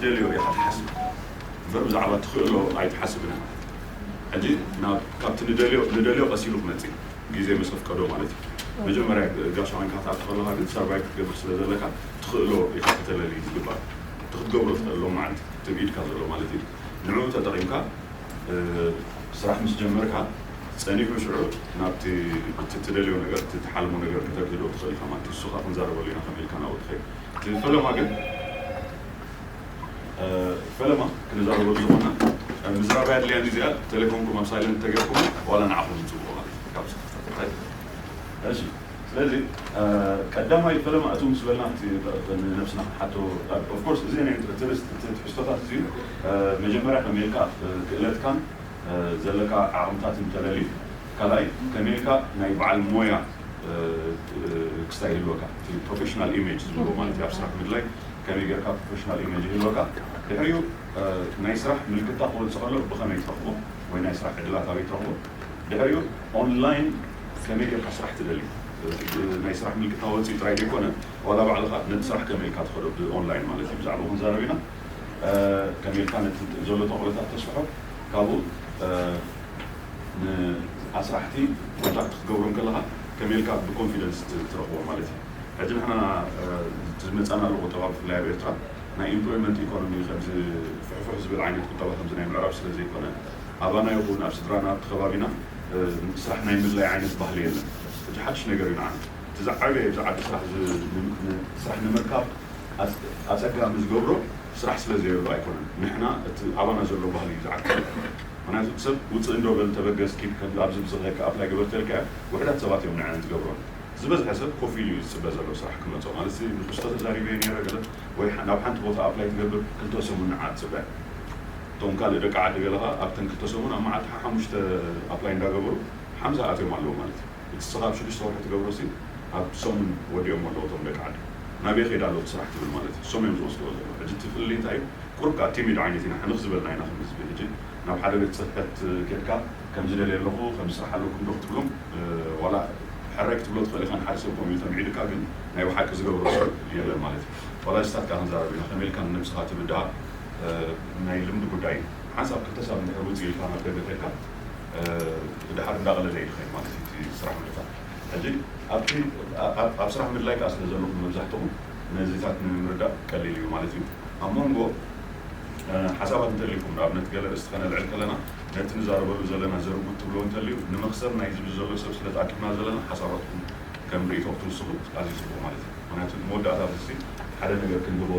ትደልዮ ኢኻ ትሓስብ እምበር ብዛዕባ ትኽእሎ ኣይትሓስብን ኢኻ። ሕጂ ናብ ካብቲ ንደልዮ ንደልዮ ቀስ ኢሉ ክመጽእ እዩ፣ ግዜ ምስ ኣፍቀዶ ማለት እዩ። መጀመርያ ጋሻ ኮይንካ ክትኣቱ ከለኻ ግን ሰርቫይቭ ክትገብር ስለ ዘለካ ትኽእሎ ኢኻ ከተለሊ ዝግባእ። እቲ ክትገብሮ ትኽእል ሎማዓንቲ እቲ ብኢድካ ዘሎ ማለት እዩ። ንዕኡ ተጠቒምካ ስራሕ ምስ ጀመርካ ጸኒሑ ሽዑ ናብቲ እቲ ትደልዮ ነገር እቲ ትሓልሞ ነገር ክተግህዶ ትኽእል ኢኻ ማለት እዩ። እሱ ኸኣ ክንዛረበሉ ኢና ከመይ ኢልካ ናብኡ ትኸይድ። እቲ ፈለማ ግን ፈለማ ክንዛረበሉ ዝኾንና ምዝራብ ኣድልያን እዚኣ ቴሌፎንኩም ኣብ ሳይለንት ተገርኩም ዋላ ንዓኹም ዝፅብቑ ማለት እዩ። ካብ ስክፍታ እሺ። ስለዚ ቀዳማይ ፈለማ እቱ ምስ በልና ነብስና ክንሓቶ ኦፍኮርስ እዚ ናይ ትሕዝቶታት እዚ መጀመርያ ከመይ ኢልካ ክእለትካን ዘለካ ዓቕምታት እንተለሊ ካልኣይ ከመይ ኢልካ ናይ በዓል ሞያ ክስታይ ይህልወካ ፕሮፌሽናል ኢሜጅ ዝብሎ ማለት ኣብ ስራሕ ምድላይ ከመይ ጌርካ ፕሮፌሽናል ኢሜጅ ይህልወካ። ድሕሪኡ ናይ ስራሕ ምልክታ ክወፅእ ከሎ ብኸመይ ትረኽቦ ወይ ናይ ስራሕ ዕድላት ኣበይ ትረኽቦ። ድሕሪኡ ኦንላይን ከመይ ጌርካ ስራሕ ትደሊ ናይ ስራሕ ምልክታ ወፂኡ ጥራይ ዘይኮነ ዋላ ባዕልኻ ነቲ ስራሕ ከመይ ኢልካ ትኸዶ ብኦንላይን ማለት እዩ ብዛዕባ ክንዛረብ ኢና። ከመይ ኢልካ ነቲ ዘሎ ተኽእሎታት ተስፍሖ ካብኡ ንኣስራሕቲ ኮንታክት ክትገብሮም ከለኻ ከመይ ኢልካ ብኮንፊደንስ ትረኽቦ ማለት እዩ። ሕጂ ንሕና ዝመፃናሉ ቁጠባ ብፍላይ ኣብ ኤርትራ ናይ ኢምፕሎይመንት ኢኮኖሚ ከምዚ ፍሕፍሕ ዝብል ዓይነት ቁጠባ ከምዚ ናይ ምዕራብ ስለ ዘይኮነ ኣባና ይኹን ኣብ ስድራና ኣብቲ ከባቢና ስራሕ ናይ ምድላይ ዓይነት ባህሊ የለን። ሕጂ ሓድሽ ነገር እዩ ንዓና። እቲ ዝዓበየ ኣብዚ ዓዲ ስራሕ ስራሕ ንምርካብ ኣፀጋሚ ዝገብሮ ስራሕ ስለ ዘየሎ ኣይኮነን። ንሕና እቲ ኣባና ዘሎ ባህሊ እዩ ዝዓግብ። ምክንያቱ ሰብ ውፅእ እንዶ በል ተበገስ ኪድ ኣብዚ ብዝኸካ ኣፕላይ ግበር ተልካ ውሕዳት ሰባት እዮም ንዓን ትገብሮን ዝበዝሐ ሰብ ኮፍ ኢሉ እዩ ዝፅበ ዘሎ ስራሕ ክመፆ ማለት ንክስቶ ተዛሪበ ነረ ገለ ወይ ናብ ሓንቲ ቦታ ኣፕላይ ትገብር ክልተ ሰሙን ንዓ ትፅበ። እቶም ካልእ ደቂ ዓዲ ገለኻ ኣብተን ክልተ ሰሙን ኣብ መዓልቲ ሓሙሽተ ኣፕላይ እንዳገበሩ ሓምሳ ኣትዮም ኣለዉ ማለት እዩ። እቲ ስኻ ኣብ ሽዱሽተ ወርሒ ትገብሮ ሲ ኣብ ሰሙን ወዲኦም ኣለዉ እቶም ደቂ ዓዲ ናበይ ከይዳ ኣለዉ ስራሕ ትብል ማለት እዩ። እሶም እዮም ዝወስድዎ ዘለዉ። ሕጂ እቲ ፍልልይ እንታይ እዩ? ቁሩብ ከዓ ቲሚድ ዓይነት ኢና ሕንኽ ዝበልና ኢና ከም ህዝቢ። ሕጂ ናብ ሓደ ቤት ፅሕፈት ኬድካ ከም ዝደልየ ኣለኹ ከም ስራሕ ኣለኩም ዶ ክትብሎም ዋላ ሕራይ ክትብሎ ትኽእል ኢኻ ንሓደ ሰብ ከምኡ ኢሉ ተምዒድካ ግን ናይ ብሓቂ ዝገብሮ ሰብ የለን ማለት እዩ። ዋላ እዚታት ከዓ ክንዛረብ ኢና ከመይ ኢልካ ንነብስኻ ትብድሃ ናይ ልምዲ ጉዳይ እዩ። ሓንሳብ ክልተ ሳብ እንድሕር ውፅእ ኢልካ ናብ ደገ ከድካ ድሓር እንዳቐለለ እዩ ዝኸይድ ማለት እዩ እቲ ስራሕ ምርካብ። ሕጂ ኣብቲ ኣብ ስራሕ ምድላይ ከዓ ስለ ዘለኹም መብዛሕትኹም ነዚታት ንምርዳእ ቀሊል እዩ ማለት እዩ። ኣብ መንጎ ሓሳባት እንተልይኩም ንኣብነት ገለ ርእስቲ ከነልዕል ከለና ነቲ ንዛረበሉ ዘለና ዘርጉት ትብሎ እንተልዩ ንመክሰብ ናይ ህዝቢ ዘሎ ሰብ ስለ ተኣኪብና ዘለና ሓሳባትኩም ከም ርእይቶ ክትውስኹ ኣዝዩ ፅቡቕ ማለት እዩ። ምክንያቱ ንመወዳእታ ብዚ ሓደ ነገር ክንህቦ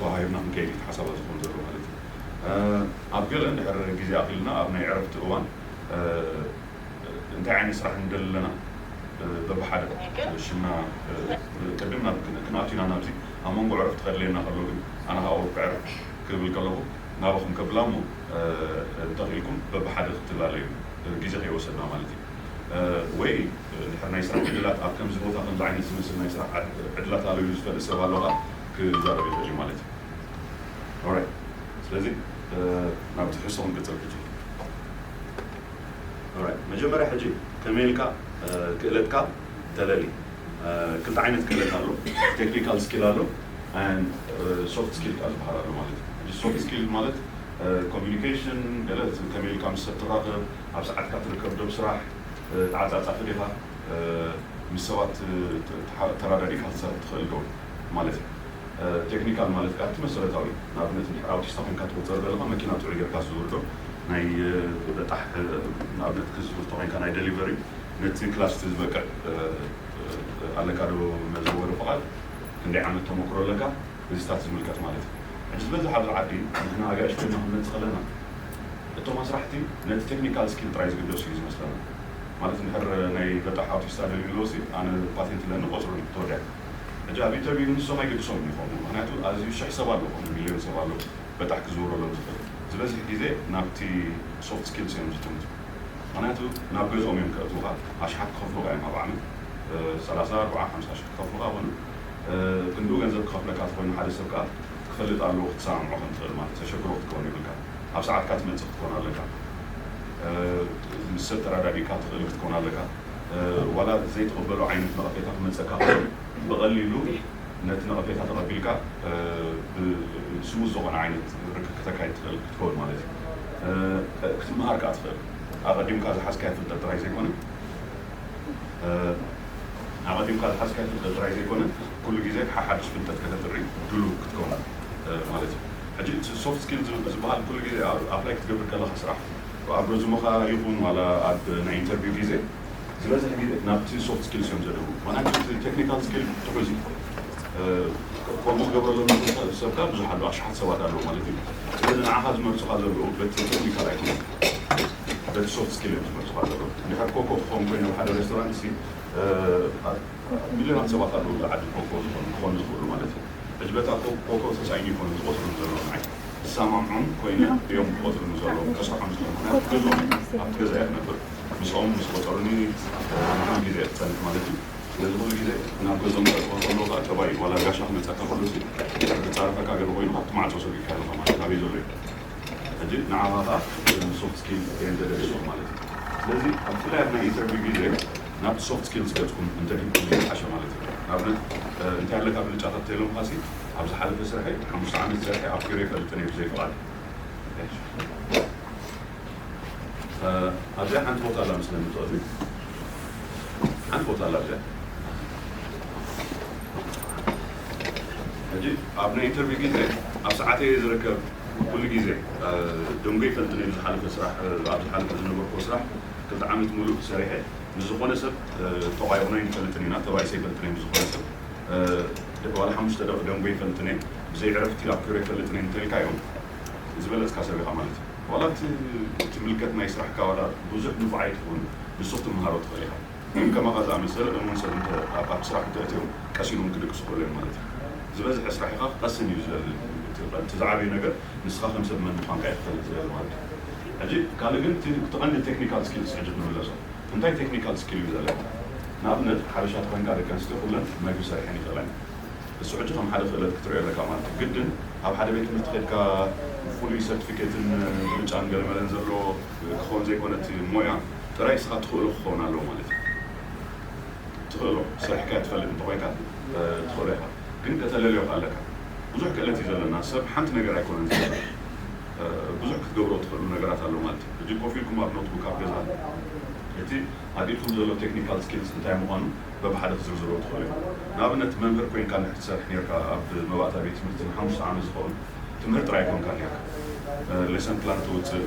ተዋሂብና ክንከይድ ሓሳባት ዝኾን ዘሎ ማለት እዩ። ኣብ ገለ እንድሕር ግዜ ኣኺልና ኣብ ናይ ዕረፍቲ እዋን እንታይ ዓይነት ስራሕ ንደሊ ኣለና በብሓደ ሽምና ቅድም ናብ ክንኣቱ ኢና ናብዚ ኣብ መንጎ ዕረፍቲ ከድለየና ከሎ ግን ኣነ ከዓ ወርኩ ዕረፍ ክብል ከለኹ ናባኹም ከብላ እሞ እንተኽኢልኩም በብሓደ ክትላለዩ ግዜ ከይወሰድና ማለት እዩ። ወይ ድሕር ናይ ስራሕ ዕድላት ኣብ ከምዚ ቦታ ከምዚ ዓይነት ዝመስል ናይ ስራሕ ዕድላት ኣለዩ ዝፈልጥ ሰብ ኣለኻ ክዛረብ ይኽእል እዩ ማለት እዩ። ስለዚ ናብቲ ሕሶ ክንቅፅል ሕጂ። መጀመርያ ሕጂ ከመይ ኢልካ ክእለትካ ተለሊ ክልተ ዓይነት ክእለት ኣሎ። ቴክኒካል ስኪል ኣሎ ሶፍት ስኪል ካ ዝበሃል ኣሎ ማለት እዩ። ሶፍት ስኪል ማለት ኮሚኒኬሽን ገለ ከመይ ኢልካ ምስ ሰብ ትራኸብ ኣብ ሰዓትካ ትርከብ ዶ ብስራሕ ተዓፃፃፊ ዲኻ ምስ ሰባት ተራዳዲእካ ክትሰርሕ ትኽእል ዶ ማለት እዩ። ቴክኒካል ማለት ከዓ እቲ መሰረታዊ ንኣብነት እንድሕር ኣውቲስታ ኮይንካ ትቁፀር ዘለካ መኪና ጥዑይ ጌርካ ዝዝውር ዶ ናይ በጣሕ ንኣብነት ክዝውር ተኮይንካ ናይ ደሊቨሪ ነቲ ክላስ እቲ ዝበቅዕ ኣለካ ዶ መዘወሪ ፍቓድ ክንደይ ዓመት ተመክሮ ኣለካ እዚታት ዝምልከት ማለት እዩ። ሕጂ ዝበዝሕ ኣብዚ ዓዲ ንሕና ኣጋይሽ ኮይና ክንመፅእ ከለና እቶም ኣስራሕቲ ነቲ ቴክኒካል ስኪል ጥራይ ዝግደሱ እዩ ዝመስለና። ማለት እንድሕር ናይ በጣሕ ኣውቲስታ ደልዩ ኣለዎ ሲ ኣነ ፓቴንት ለኒ ቆፅሩ ተወዲያ። ሕጂ ኣብ ኢንተርቪው ንሶም ኣይገድሶም ይኾኑ ምክንያቱ ኣዝዩ ሽሕ ሰብ ኣሎ ኮኑ ሚሊዮን ሰብ ኣሎ በጣሕ ክዝውረሎም ዝኽእል ዝበዝሕ ግዜ ናብቲ ሶፍት ስኪልስ እዮም ዝጥምቱ። ምክንያቱ ናብ ገዝኦም እዮም ከእትውካ ኣሽሓት ክኸፍሉካ እዮም ኣብ ዓመት ሰላሳ ኣርባዓ ሓምሳ ሽሕ ክኸፍሉካ ኮኑ ክንድኡ ገንዘብ ክኸፍለካ ተኮይኑ ሓደ ሰብ ከዓ ክፈልጥ ኣለዎ ክትሰማምዖ ከም ትኽእል ማለት ተሸግሮ ክትከውን ይብልካ። ኣብ ሰዓትካ ትመፅእ ክትኮን ኣለካ። ምስ ሰብ ተራዳዲእካ ትኽእል ክትኮን ኣለካ። ዋላ ዘይትቕበሎ ዓይነት ነቐፌታ ክመፀካ ብቐሊሉ ነቲ ነቐፌታ ተቐቢልካ ስሙዝ ዝኾነ ዓይነት ርክብ ክተካይድ ትኽእል ክትከውን ማለት እዩ። ክትመሃር ከዓ ትኽእል። ኣቐዲምካ ዝሓዝካዮ ፍልጠት ጥራይ ዘይኮነ ኣቐዲምካ ዝሓዝካዮ ፍልጠት ጥራይ ዘይኮነ ኩሉ ግዜ ሓሓድሽ ፍልጠት ከተጥሪ ድሉው ክትከውን ማለት እዩ። ሕጂ ሶፍት ስኪል ዝበሃል ኩሉ ግዜ ኣፕላይ ክትገብር ከለካ ስራሕ ኣብ ረዙመኻ ይኹን ዋላ ኣብ ናይ ኢንተርቪው ግዜ ዝበዝሕ ግዜ ናብቲ ሶፍት ስኪልስ እዮም ዘድህቡ። ምክንያቱ እቲ ቴክኒካል ስኪል ትሑዝ እዩ። ከምኡ ክገብረሎም ዝኽእል ሰብ ከዓ ብዙሕ ኣሎ፣ ኣሽሓት ሰባት ኣለዉ ማለት እዩ። ስለዚ ንዓኻ ዝመርፁኻ ዘለዉ በቲ ቴክኒካል ኣይኮነን፣ በቲ ሶፍት ስኪል እዮም ዝመርፁኻ ዘለዉ። እንድሕር ኮኮ ክኸውን ኮይኑ ኣብ ሓደ ሬስቶራንት ሲ ሚልዮናት ሰባት ኣለዉ ኣብዚ ዓዲ ኮኮ ዝኾኑ ክኾኑ ዝኽእሉ ማለት እዩ። ሕጂ በታ ኮኮ ተሳኢኑ ይኾኑ ዝቆፅሩ ዘለዉ ንዓይ ዝሰማምዖም ኮይነ እዮም ክቆፅሩ ዘለዎም ከስርሖም ዝኽእል። ምክንያቱ ገዝኦም ኣብቲ ገዛ እየ ክነብር ምስኦም ምስ ቆፀሩኒ ንኩሉ ግዜ እየ ክፀንሕ ማለት እዩ። ስለዚ ኩሉ ግዜ ናብ ገዝኦም ክኣትዋ ከለዉ ከዓ ተባይ ዋላ ጋሻ ክመፀካ ከሎ ሲ ዝፃረፈካ ገለ ኮይኑ ካብቲ ማዕፆ ሰጊድካ ኣለኻ ማለት ኣበይ ዘሎ እዩ። ሕጂ ንዓኻ ከዓ ሶፍት ስኪል እየን ዘገድስኦ ማለት እዩ። ስለዚ ኣብ ብፍላይ ኣብ ናይ ኢንተርቪው ግዜ ናብቲ ሶፍት ስኪልስ ገፅኩም እንተድሂብኩም ዝሓሸ ማለት እዩ። ንኣብነት እንታይ ኣለካ ብልጫታት ተይሎምካ ሲ ኣብ ዝሓለፈ ስርሐይ ሓሙሽተ ዓመት ሰርሐ ኣብ ኪሮ ይፈልጥን እየ ብዘይ ፍቓድ። ኣብዚኣ ሓንቲ ቦታ ኣላ ምስለ ምትቐድሚ ሓንቲ ቦታ ኣላ ኣብዚኣ ሕጂ ኣብ ናይ ኢንተርቪው ግዜ ኣብ ሰዓተይ ዝርከብ ኩሉ ግዜ ደንጎ ይፈልጥን እየ ብዝሓለፈ ስራሕ ኣብ ዝሓለፈ ዝነበርኩ ስራሕ ክልተ ዓመት ሙሉእ ሰሪሐ ምስ ዝኾነ ሰብ ተቋይቕና ይንፈልጥን ኢና ተባይሰ ይፈልጥን እየ ምስ ዝኾነ ሰብ ዋላ ሓሙሽተ ደቂ ደንጎ ይፈልጥን እየ ብዘይ ዕረፍቲ ኣብ ክብረ ይፈልጥን እየ እንተልካዮም ዝበለፅካ ሰብ ኢኻ ማለት እዩ። ዋላ እቲ እቲ ምልከት ናይ ስራሕካ ዋላ ብዙሕ ንፉዕ ኣይትኸውን ንሱ ክትምሃሮ ትኽእል ኢኻ። ግን ከማኻ ዝኣመሰለ እሙን ሰብ እንተ ኣብ ኣብቲ ስራሕ እንተእትዮም ቀስ ኢሎም ክድቅሱ ክኽእሉ እዮም ማለት እዩ። ዝበዝሐ ስራሕ ኢኻ ቀስን እዩ ዝደሊ። እቲ እቲ ዝዓበየ ነገር ንስኻ ከም ሰብ መን ምዃንካ እዩ ክፈልጥ ዝደሊ ማለት እዩ። ሕጂ ካልእ ግን እቲ እቲ ቀንዲ ቴክኒካል ስኪልስ ሕጂ ክንምለሶ። እንታይ ቴክኒካል ስኪል እዩ ዘለና? ንኣብነት ሓበሻ ተኾይንካ ደቂ ኣንስትዮ ኩለን መግቢ ሰሪሐን ይኽእላ እየን። እሱ ሕጂ ከም ሓደ ክእለት ክትሪኦ ኣለካ ማለት እዩ። ግድን ኣብ ሓደ ቤት ትምህርቲ ከድካ ፍሉይ ሰርቲፊኬትን ብልጫን ገለመለን ዘለዎ ክኸውን ዘይኮነ እቲ ሞያ ጥራይ እስኻ ትኽእሎ ክኸውን ኣለዎ ማለት እዩ። ትኽእሎ ሰሪሕካ ትፈልጥ እንተኾይንካ ትኽእሎ ኢኻ፣ ግን ከተለልዮ ኣለካ። ብዙሕ ክእለት እዩ ዘለና። ሰብ ሓንቲ ነገር ኣይኮነን ዝገብር። ብዙሕ ክትገብሮ ትኽእሉ ነገራት ኣሎ ማለት እዩ። ሕጂ ኮፍ ኢልኩም ኣብ ኖትቡክ ኣብ ገዛ እቲ ኣብ ኢድኩም ዘሎ ቴክኒካል ስኪልስ እንታይ ምዃኑ በብሓደ ክትዝርዝሮ ትኽእሉ ኢኹም። ንኣብነት መምህር ኮይንካ እንድሕር ትሰርሕ ኔርካ ኣብ መባእታ ቤት ትምህርቲ ንሓሙሽተ ዓመት ዝኸውን ትምህር ጥራይ ኣይኮንካ ኔርካ። ሌሰን ፕላን ትውፅእ፣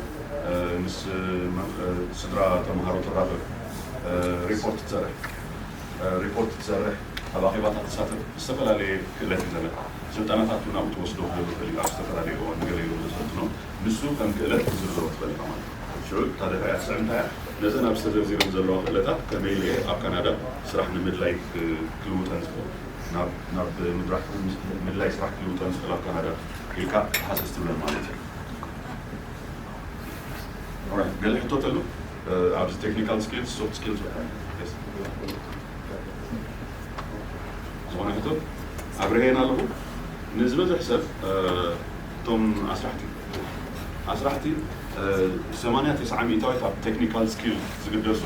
ምስ ስድራ ተምሃሮ ትራኸብ፣ ሪፖርት ትሰርሕ፣ ሪፖርት ትሰርሕ፣ ኣብ ኣኼባታት ትሳተፍ፣ ዝተፈላለየ ክእለት እዩ ዘለካ። ስልጠናታት እውን ኣብኡ ትወስዶ ክህሉ ይኽእል እዩ። ኣብ ዝተፈላለየ እዋን ንገለ ኢሎም ዘሰልጥኖም ንሱ ከም ክእለት ክትዝርዝሮ ትኽእል ኢኻ ማለት እዩ። ሽዑ እታ ደፍኣ እያ ትስዕብ እንታይ እያ? ነዘን ኣብዚ ተዘርዚረን ዘለዋ ክእለታት ከመይ ኢለ እየ ኣብ ካናዳ ስራሕ ንምድላይ ክልውጠን ዝኽእል? ናብ ናብ ምድራሕ ምድላይ ስራሕ ክልውጠን ዝኽእል ኣብ ካናዳ ኢልካ ትሓስስ ትብለን ማለት እዩ። ገለ ሕቶ ተሎ ኣብዚ ቴክኒካል ስኪልስ ሶፍት ስኪልስ ዝኾነ ሕቶ ኣብርሀየን ኣለኹ። ንዝበዝሕ ሰብ እቶም ኣስራሕቲ ኣስራሕቲ ሰማንያ ተስዓ ሚእታዊት ኣብ ቴክኒካል ስኪል ዝግደሱ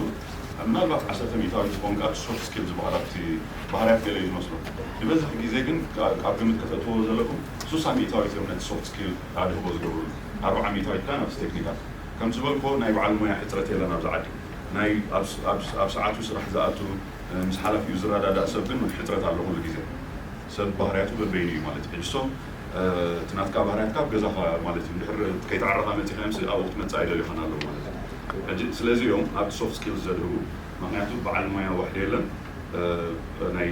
ምናልባት ዓሰርተ ሚእታዊት ዝኾን ካብ ሶፍት ስኪል ዝበሃል ኣብቲ ባህርያት ገለ እዩ ዝመስሎ። ዝበዝሕ ግዜ ግን ኣብ ግምት ከተእትዎ ዘለኩም ሱሳ ሚእታዊት እዮም ነቲ ሶፍት ስኪል ኣድህቦ ዝገብሩ ኣርባዓ ሚእታዊት ከዓ ናብቲ ቴክኒካል ከም ዝበልኮ ናይ በዓል ሞያ ሕፅረት የለን ኣብዚ ዓዲ ናይ ኣብ ሰዓቱ ስራሕ ዝኣቱ ምስ ሓላፊኡ ዝረዳዳእ ሰብ ግን ሕፅረት ኣሎ ኩሉ ግዜ ሰብ ባህርያቱ በበይኑ እዩ ማለት እዩ ሕጂ ሶም እቲ ናትካ ባህርያትካ ኣብ ገዛኻ ማለት እዩ እንድሕር ከይተዓረኻ መፂኻ ዮምስ ኣብኡ ክትመፅእ ኣይደልዩኻን ኣለዉ ማለት እዩ ሕጂ ስለዚ እዮም ኣብቲ ሶፍት ስኪልስ ዘድህቡ ምክንያቱ በዓል ሞያ ዋሕዲ የለን ናይ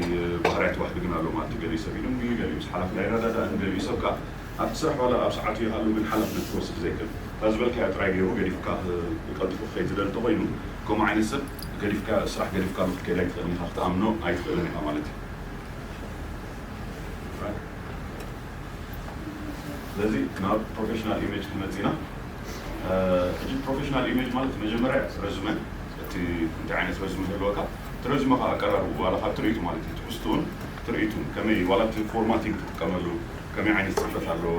ባህርያት ዋሕዲ ግን ኣሎ ማለት እዩ ገሊኡ ሰብ ኢሉ ገሊኡ ምስ ሓላፊ ኣይረዳዳእን ገሊኡ ሰብ ከዓ ኣብቲ ስራሕ ዋላ ኣብ ሰዓቱ ይሃሉ ግን ሓላፍነት ክወስድ ዘይክእል እታ ዝበልካዮ ጥራይ ገይሩ ገዲፍካ ቀልጥፉ ክኸይድ ዝደሊ እንተኮይኑ ከምኡ ዓይነት ሰብ ገዲፍካ ስራሕ ገዲፍካ ክትከይድ ኣይትኽእልን ኢኻ ክትኣምኖ ኣይትኽእልን ኢኻ ማለት እዩ ስለዚ ናብ ፕሮፌሽናል ኢሜጅ ክንመፅእ ኢና ሕጂ ፕሮፌሽናል ኢሜጅ ማለት መጀመርያ ረዝመ እቲ እንታይ ዓይነት ረዝመ ዘለወካ እቲ ረዝመ ከዓ ኣቀራርቡ ዋላ ካብ ትርኢቱ ማለት እዩ ትሕዝትኡን ትርኢቱን ከመይ ዋላ እቲ ፎርማቲንግ ትጥቀመሉ ከመይ ዓይነት ፅፈት ኣለዎ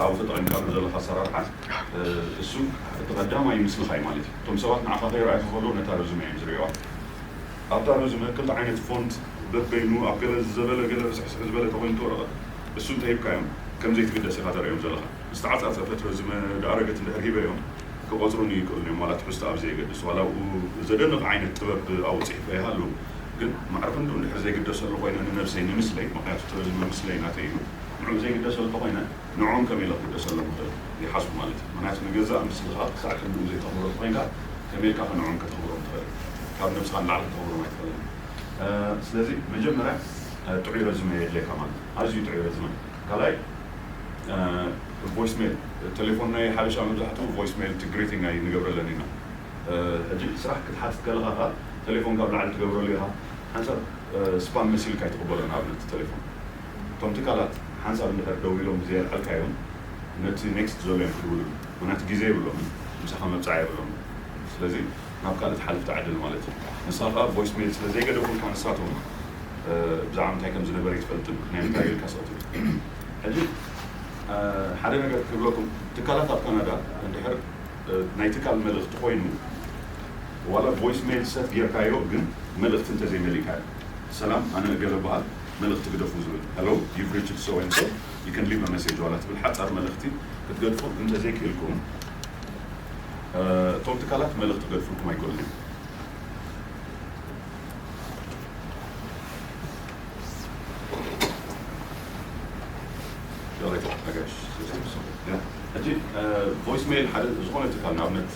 ኣብኡ ተጠቒምካሉ ዘለካ ኣሰራርሓ እሱ እቲ ቀዳማይ ምስልኻ እዩ ማለት እዩ እቶም ሰባት ንዓኻ ከይረኣዩ ከሎ ነታ ረዝመ እዮም ዝርእዋ ኣብታ ረዝመ ክልተ ዓይነት ፎንት በበይኑ ኣብ ገለ ዝበለ ገለ ርስሕስሕ ዝበለ ተኮይኑ ወረቐት እሱ እንተሂብካዮም ከም ዘይትግደስ ኢኻ ተርእዮም ዘለኻ። ዝተዓጻጸፈት ረዝመ ደኣረገት እንድሕር ሂበዮም ክቆጽሩን ይክእሉን እዮም። ዋላ ትሕዝቶ ኣብ ዘየገድስ ዋላ ኣብኡ ዘደንቕ ዓይነት ጥበብ ኣብኡ ጽሒፈ ይሃሉ ግን ማዕረ ክንዱ እንድሕር ዘይግደሰሉ ኮይነ ንነብሰይ ንምስለይ ምክንያቱ እቲ ረዝመ ምስለይ ናተይ እዩ። ንዕኡ ዘይግደሰሉ ተኮይነ ንዕኦም ከመይ ኢለ ክግደሰሎም ይኽእል ይሓስቡ ማለት እዩ። ምክንያቱ ንገዛእ ምስልኻ ክሳዕ ክንድኡ ዘይተኽብሮ ተኮይንካ ከመይ ኢልካ ንዕኦም ከተኽብሮም ትኽእል? ካብ ነብስኻ ንላዕሊ ከተኽብሮም ኣይትኽእልን። ስለዚ መጀመርያ ጥዑይ ረዝመ የድልየካ ማለት እዩ። ኣዝዩ ጥዑይ ረዝመ። ካልኣይ ቮይስ ሜል፣ ቴሌፎን ናይ ሓበሻ መብዛሕትኡ ቮይስ ሜል ግሪቲንግ ኣይንገብረለን ኢና። ሕጂ ስራሕ ክትሓትት ከለኻ ከዓ ቴሌፎን ካብ ላዕሊ ትገብረሉ ኢኻ። ሓንሳብ ስፓም መሲልካ ኣይትቕበሎ። ንኣብነት ቴሌፎን እቶም ትካላት ሓንሳብ እንድሕር ደው ኢሎም ብዘየልዓልካዮም ነቲ ኔክስት ዘሎ እዮም ክድውሉሉ። ምክንያቱ ግዜ የብሎምን፣ ምሳኻ መብፃዕ የብሎምን። ስለዚ ናብ ካልእ ትሓልፍ ትዓድል ማለት እዩ። ንስኻ ከዓ ቮይስ ሜል ስለ ዘይገደፉልካ ንሳቶም ብዛዕባ ምንታይ ከም ዝነበረ ይትፈልጥን ናይ ምንታይ ኢልካ ሰቕትብል። ሕጂ ሓደ ነገር ክብለኩም፣ ትካላት ኣብ ካናዳ እንድሕር ናይ ትካል መልእኽቲ ኮይኑ ዋላ ቮይስ ሜል ሰት ጌርካዮ ግን መልእኽቲ እንተዘይመሊእካዮ፣ ሰላም ኣነ እገለ በሃል መልእኽቲ ግደፉ ዝብል፣ hello you've reached so and so, you can leave a message ዋላ ትብል ሓፃር መልእኽቲ ክትገድፉ እንተዘይክእልኩም እቶም ትካላት መልእኽቲ ክገድፉልኩም ኣይክእሉን እዮም። ሕጂ ቮይስ ሜል ሓደ ዝኾነ ትካል ንኣብነት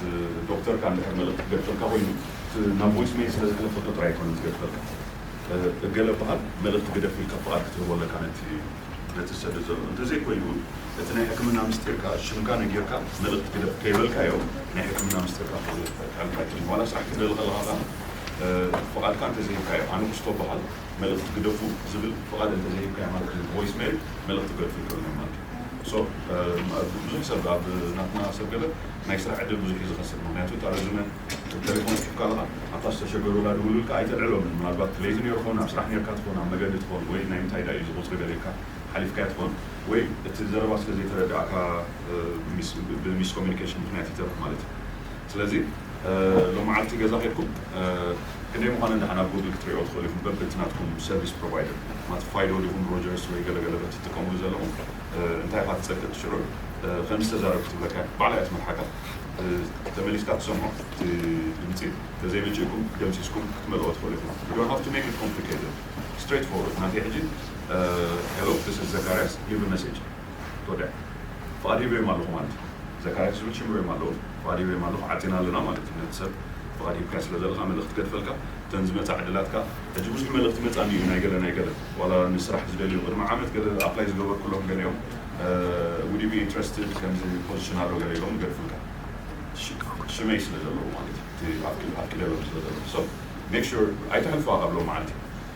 ዶክተርካ እንድሕር መልእኽቲ ክገድፈልካ ኮይኑ ናብ ቮይስ ሜል ስለ ዝከፈቶ ጥራይ ኣይኮነን ዝገድፈልካ። እገለ በሃል መልእኽቲ ግደፍ ኢልካ ፍቓድ ክትህቦ ኣለካ ነቲ ነቲ ዝሰድድ ዘሎ። እንተዘይኮይኑ እቲ ናይ ሕክምና ምስጢርካ ሽምካ ነጊርካ መልእኽቲ ግደፍ ከይበልካዮ ናይ ሕክምና ምስጢርካ ክሕልፍ ኣይክእልን። ዋላ ስራሕ ክትደሊ ከለኻ ከዓ ፍቓድካ እንተዘይሂብካዮ ኣነ ክስቶ በሃል መልእኽቲ ግደፉ ዝብል ፍቓድ እንተዘይሂብካዮ ማለት እዩ። ቮይስ ሜል መልእኽቲ ክገድፉ ይኽእሉ እዮም ማለት እዩ። ብዙሕ ሰብ ኣብ ናትና ሰብ ገለ ናይ ስራሕ ዕድል ብዙሕ እዩ ዝኸስር። ምክንያቱ እታ ረዝመ ቴሌፎን ጽሒፍካ ኣለኻ ኣብታ ዝተሸገሩላ ድውሉልካ ኣይተልዕሎምን። ምናልባት ለይቲ ነይሩ ኸውን ኣብ ስራሕ ነርካ ትኸውን ኣብ መገዲ ትኸውን ወይ ናይ ምንታይ ዳ እዩ ዝቁፅሪ ገለ ኢልካ ሓሊፍካዮ ትኸውን ወይ እቲ ዘረባ ስለ ዘይተረዳእካ ብሚስ ኮሚኒኬሽን ምክንያት ይተርፍ ማለት እዩ። ስለዚ ሎመዓልቲ ገዛ ከድኩም ክንደይ ምዃነ እንዳሓን ኣብ ጉግል ክትሪኦ ትኽእሉ ኢኹም። በብቲ ናትኩም ሰርቪስ ፕሮቫይደር ማለት ፋይዶ ዲኹም ሮጀርስ ወይ ገለገለ በቲ ትጥቀምሉ ዘለኹም እንታይ ኢኻ ትጸቅጥ ሽዑ ከም ዝተዛረብ ክትብለካ ባዕላ እያ ትመርሓካ። ተመሊስካ ትሰምዖ እቲ ድምፂ ተዘይመጪእኩም ደምሲስኩም ክትመልኦ ትኽእሉ ኢኹም። You don't have to make it complicated. Straight forward ናተይ ሕጂ hello this is ዘካርያስ leave a message ተወዲኣ። ፍቓድ ሂበዮም ኣለኹ ማለት እዩ። ዘካርያስ ዝብል ሽም ሪኦም ኣለዉ። ፍቓድ ሂበዮም ኣለኹ ዓፂና ኣለና ማለት እዩ። ነቲ ሰብ ፍቓድ ሂብካ ስለ ዘለካ መልእኽቲ ገድፈልካ እተን ዝመፃ ዕድላትካ ሕጂ ብዙሕ መልእኽቲ መፃኒ እዩ ናይ ገለ ናይ ገለ ዋላ ንስራሕ ዝደልዩ ቅድሚ ዓመት ገለ ኣፕላይ ዝገበርኩሎም ገለ እዮም። Would you be interested ከምዚ ፖዚሽን ኣሎ ገለ ኢሎም ይገድፉልካ። ሽመይ ስለ ዘለዉ ማለት እዩ። ኣብኪደሎም ስለ ዘለዉ so make sure ኣይተሕልፍዋ ካብ ሎም መዓልቲ።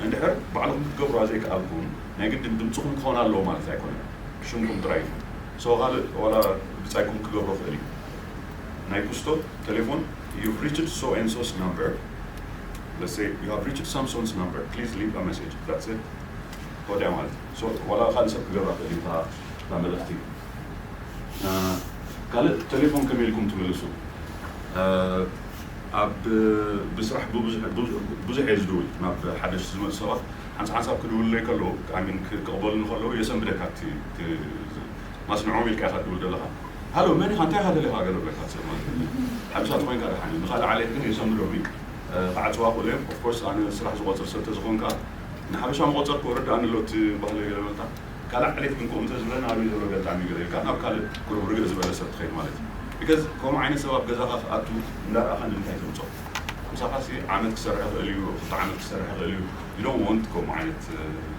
እንድሕር ባዕልኹም ክትገብሩ ዘይከኣልኩም ናይ ግድን ድምፅኹም ክኾን ኣለዎ ማለት ኣይኮነን። ሽምኩም ጥራይ ይኹን። So ካልእ ዋላ ብፃይኩም ክገብሮ ክእል እዩ። ናይ ኩስቶ ቴሌፎን you've reached so and so's number. Let's say you have reached Samson's number. Please leave a message. That's it. ወዲያ ማለት እዩ። So ዋላ ካልእ ሰብ ክገብራ ክእል እዩ እታ መልእኽቲ። ካልእ ቴሌፎን ከመይ ኢልኩም ትምልሱ? ኣብ ብስራሕ ብዙሕ እየ ዝድውል ናብ ሓደሽቲ ዝመፁ ሰባት ሓንሳብ ሓንሳብ ክድውሉለይ ከለዉ ሚን ክቕበሉኒ ከለዉ የሰንብደካ እቲ ማስ ንዕኦም ኢልካ ኢኻ ትድውል ዘለኻ። ሃሎ መን ኢኻ እንታይ ኢኻ ደሊኻ ገለ ብለካ ሰብ ማለት ሓምሳ ተኾይንካ ደሓን እዩ። ንኻልእ ዓሌት ግን የሰንብዶም እዩ። ክዓፅዋ ክእሉ እዮም። ኦፍኮርስ ኣነ ስራሕ ዝቆፅር ሰብ ተዝኾንካ ንሓበሻ መቆፀር ክወረድ ኣንሎ እቲ ባህሊ ገለ በልካ ካልእ ዓሌት ግን ከምኡ እንተዝብለና ኣበይ ዘሎ ገጣሚ ገለ ኢልካ ናብ ካልእ ቁሩብ ርግእ ዝበለ ሰብ ትኸይድ ማለት እዩ። ቢካዝ ከምኡ ዓይነት ሰብ ኣብ ገዛኻ ክኣቱ እንዳረኣኻ ንምንታይ ተምፅኦ? ምሳኻ ሲ ዓመት ክሰርሕ ይኽእል እዩ፣ ክልተ ዓመት ክሰርሕ ይኽእል እዩ። You don't want ከምኡ ዓይነት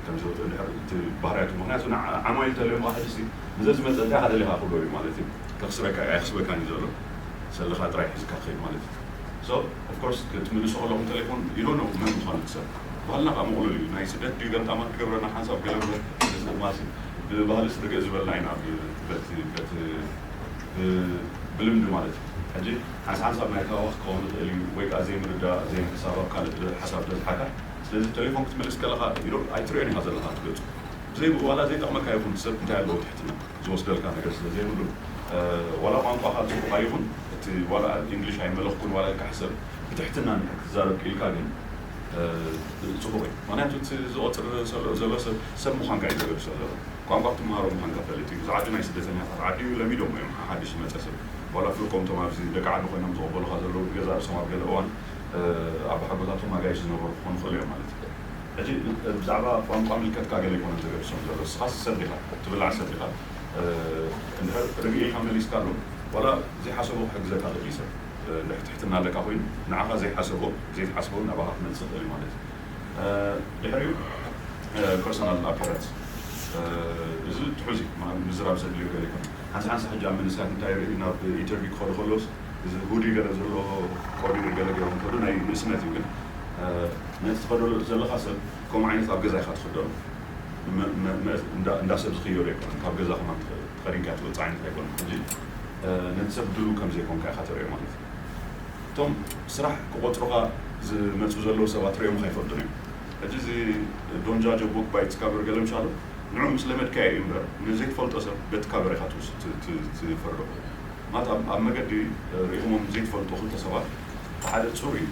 ከምዚ እንድሕር እቲ ባህርያቱ ምክንያቱ ዓማዊል ተልዮም ካ ሕጂ ሲ ንዘዝመፀ እንታይ ኢኻ ደሊኻ ክብሎ እዩ ማለት እዩ። ከኽስረካ እዩ ኣይኽስበካን እዩ ዘሎ ሰልኻ ጥራይ ሒዝካ ትኸይድ ማለት እዩ። So of course ክትምልሱ ከለኹም ቴሌፎን you don't know መን ምዃኑ እቲ ሰብ ባህልና ከዓ ምቕሉል እዩ። ናይ ስደት ድዩ ገልጣማት ክገብረና ሓንሳብ ገለ ማሲ ብባህሊ ስርግእ ዝበልና ኢና በቲ በቲ ብልምዲ ማለት እዩ። ሕጂ ሓንሳብ ሓንሳብ ናይ ካባኽ ክኸውን ይኽእል እዩ ወይ ከዓ ዘይምርዳእ ዘይምሕሳብ ኣብ ካልእ ሓሳብ በዝሓካ። ስለዚ ቴሌፎን ክትምልስ ከለኻ you don't ኣይትሪኦን ኢኻ ዘለኻ እቲ ገፁ ብዘይ ዋላ ዘይጠቕመካ ይኹን ሰብ እንታይ ኣለዎ ትሕትና ዝወስደልካ ነገር ስለ ዘይብሉ ዋላ ቋንቋኻ ፅቡቕ ኣይኹን እቲ ዋላ ኢንግሊሽ ኣይመለኽኩን ዋላ ኢልካ ሕሰብ ብትሕትና እንድሕር ክትዛረብ ክኢልካ ግን ጽቡቕ እዩ። ምክንያቱ እቲ ዝቆፅር ዘሎ ሰብ ሰብ ምዃንካ እዩ ዘገድሶ ዘሎ። ቋንቋ ክትመሃሮ ምዃንካ ፈልጥ እዩ። እዚ ዓዲ ናይ ስደተኛታት ዓዲ እዩ። ለሚዶሞ እዮም ሓድሽ ዝመፀ ሰብ። ዋላ ፍርቆም እቶም ኣብዚ ደቂ ዓዲ ኮይኖም ዝቕበሉካ ዘለዉ ብገዛ ርእሶም ኣብ ገለ እዋን ኣባሓጎታቶም ኣጋይሽ ዝነበሩ ክኾኑ ይኽእሉ እዮም ማለት እዩ። ሕጂ ብዛዕባ ቋንቋ ምልከትካ ገለ ኣይኮነን ዘገድሶም ዘሎ። ንስኻስ ሰብ ዲኻ፣ ትብላዕ ሰብ ዲኻ። እንድሕር ርግእ ኢልካ መሊስካ ኣሎ ዋላ ዘይሓሰቦ ክሕግዘካ ክእል ሰብ ትሕትና ኣለካ ኮይኑ ንዓኻ ዘይሓሰቦ ዘይትሓስቦ ናባኻ ክመፅእ ይኽእል ማለት እዩ። ድሕሪኡ ፐርሶናል ኣፒራንስ እዚ ትሑዝ እዩ። ምዝራብ ዘድልዮ ገለ ይኮነ። ሓንሳ ሓንሳ ሕጂ ኣብ መንእሰያት እንታይ ርኢ ናብ ኢንተርቪው ክኸዱ ከለውስ እዚ ሁዲ ገለ ዘሎ ቆቢዕ ገለ ገይሮም ከዱ ናይ ንእስነት እዩ። ግን ነቲ ትኸደሉ ዘለኻ ሰብ ከምኡ ዓይነት ኣብ ገዛ ኢኻ ትኽደሉ። እንዳ ሰብ ዝኽየሉ ኣይኮነን። ካብ ገዛ ከማን ተኸዲንካ ትወፅእ ዓይነት ኣይኮነን። ሕጂ ነቲ ሰብ ድሉ ከም ዘይኮንካ ኢኻ ተርእዮ ማለት እዩ። እቶም ስራሕ ክቆፅሩኻ ዝመፁ ዘለዉ ሰባት ሪኦም ከይፈልጡን እዮም። ሕጂ እዚ ዶንጃጆ ቡክ ባይትስ ካቨር ገለ ምሻሉ ንዑ ምስ ለመድካዮ እዩ እምበር ንዘይትፈልጦ ሰብ በቲ ካቨር ኢኻ ትፈርዶ። ማለት ኣብ መገዲ ርኢኹሞም ዘይትፈልጡ ክልተ ሰባት ሓደ ፅሩይ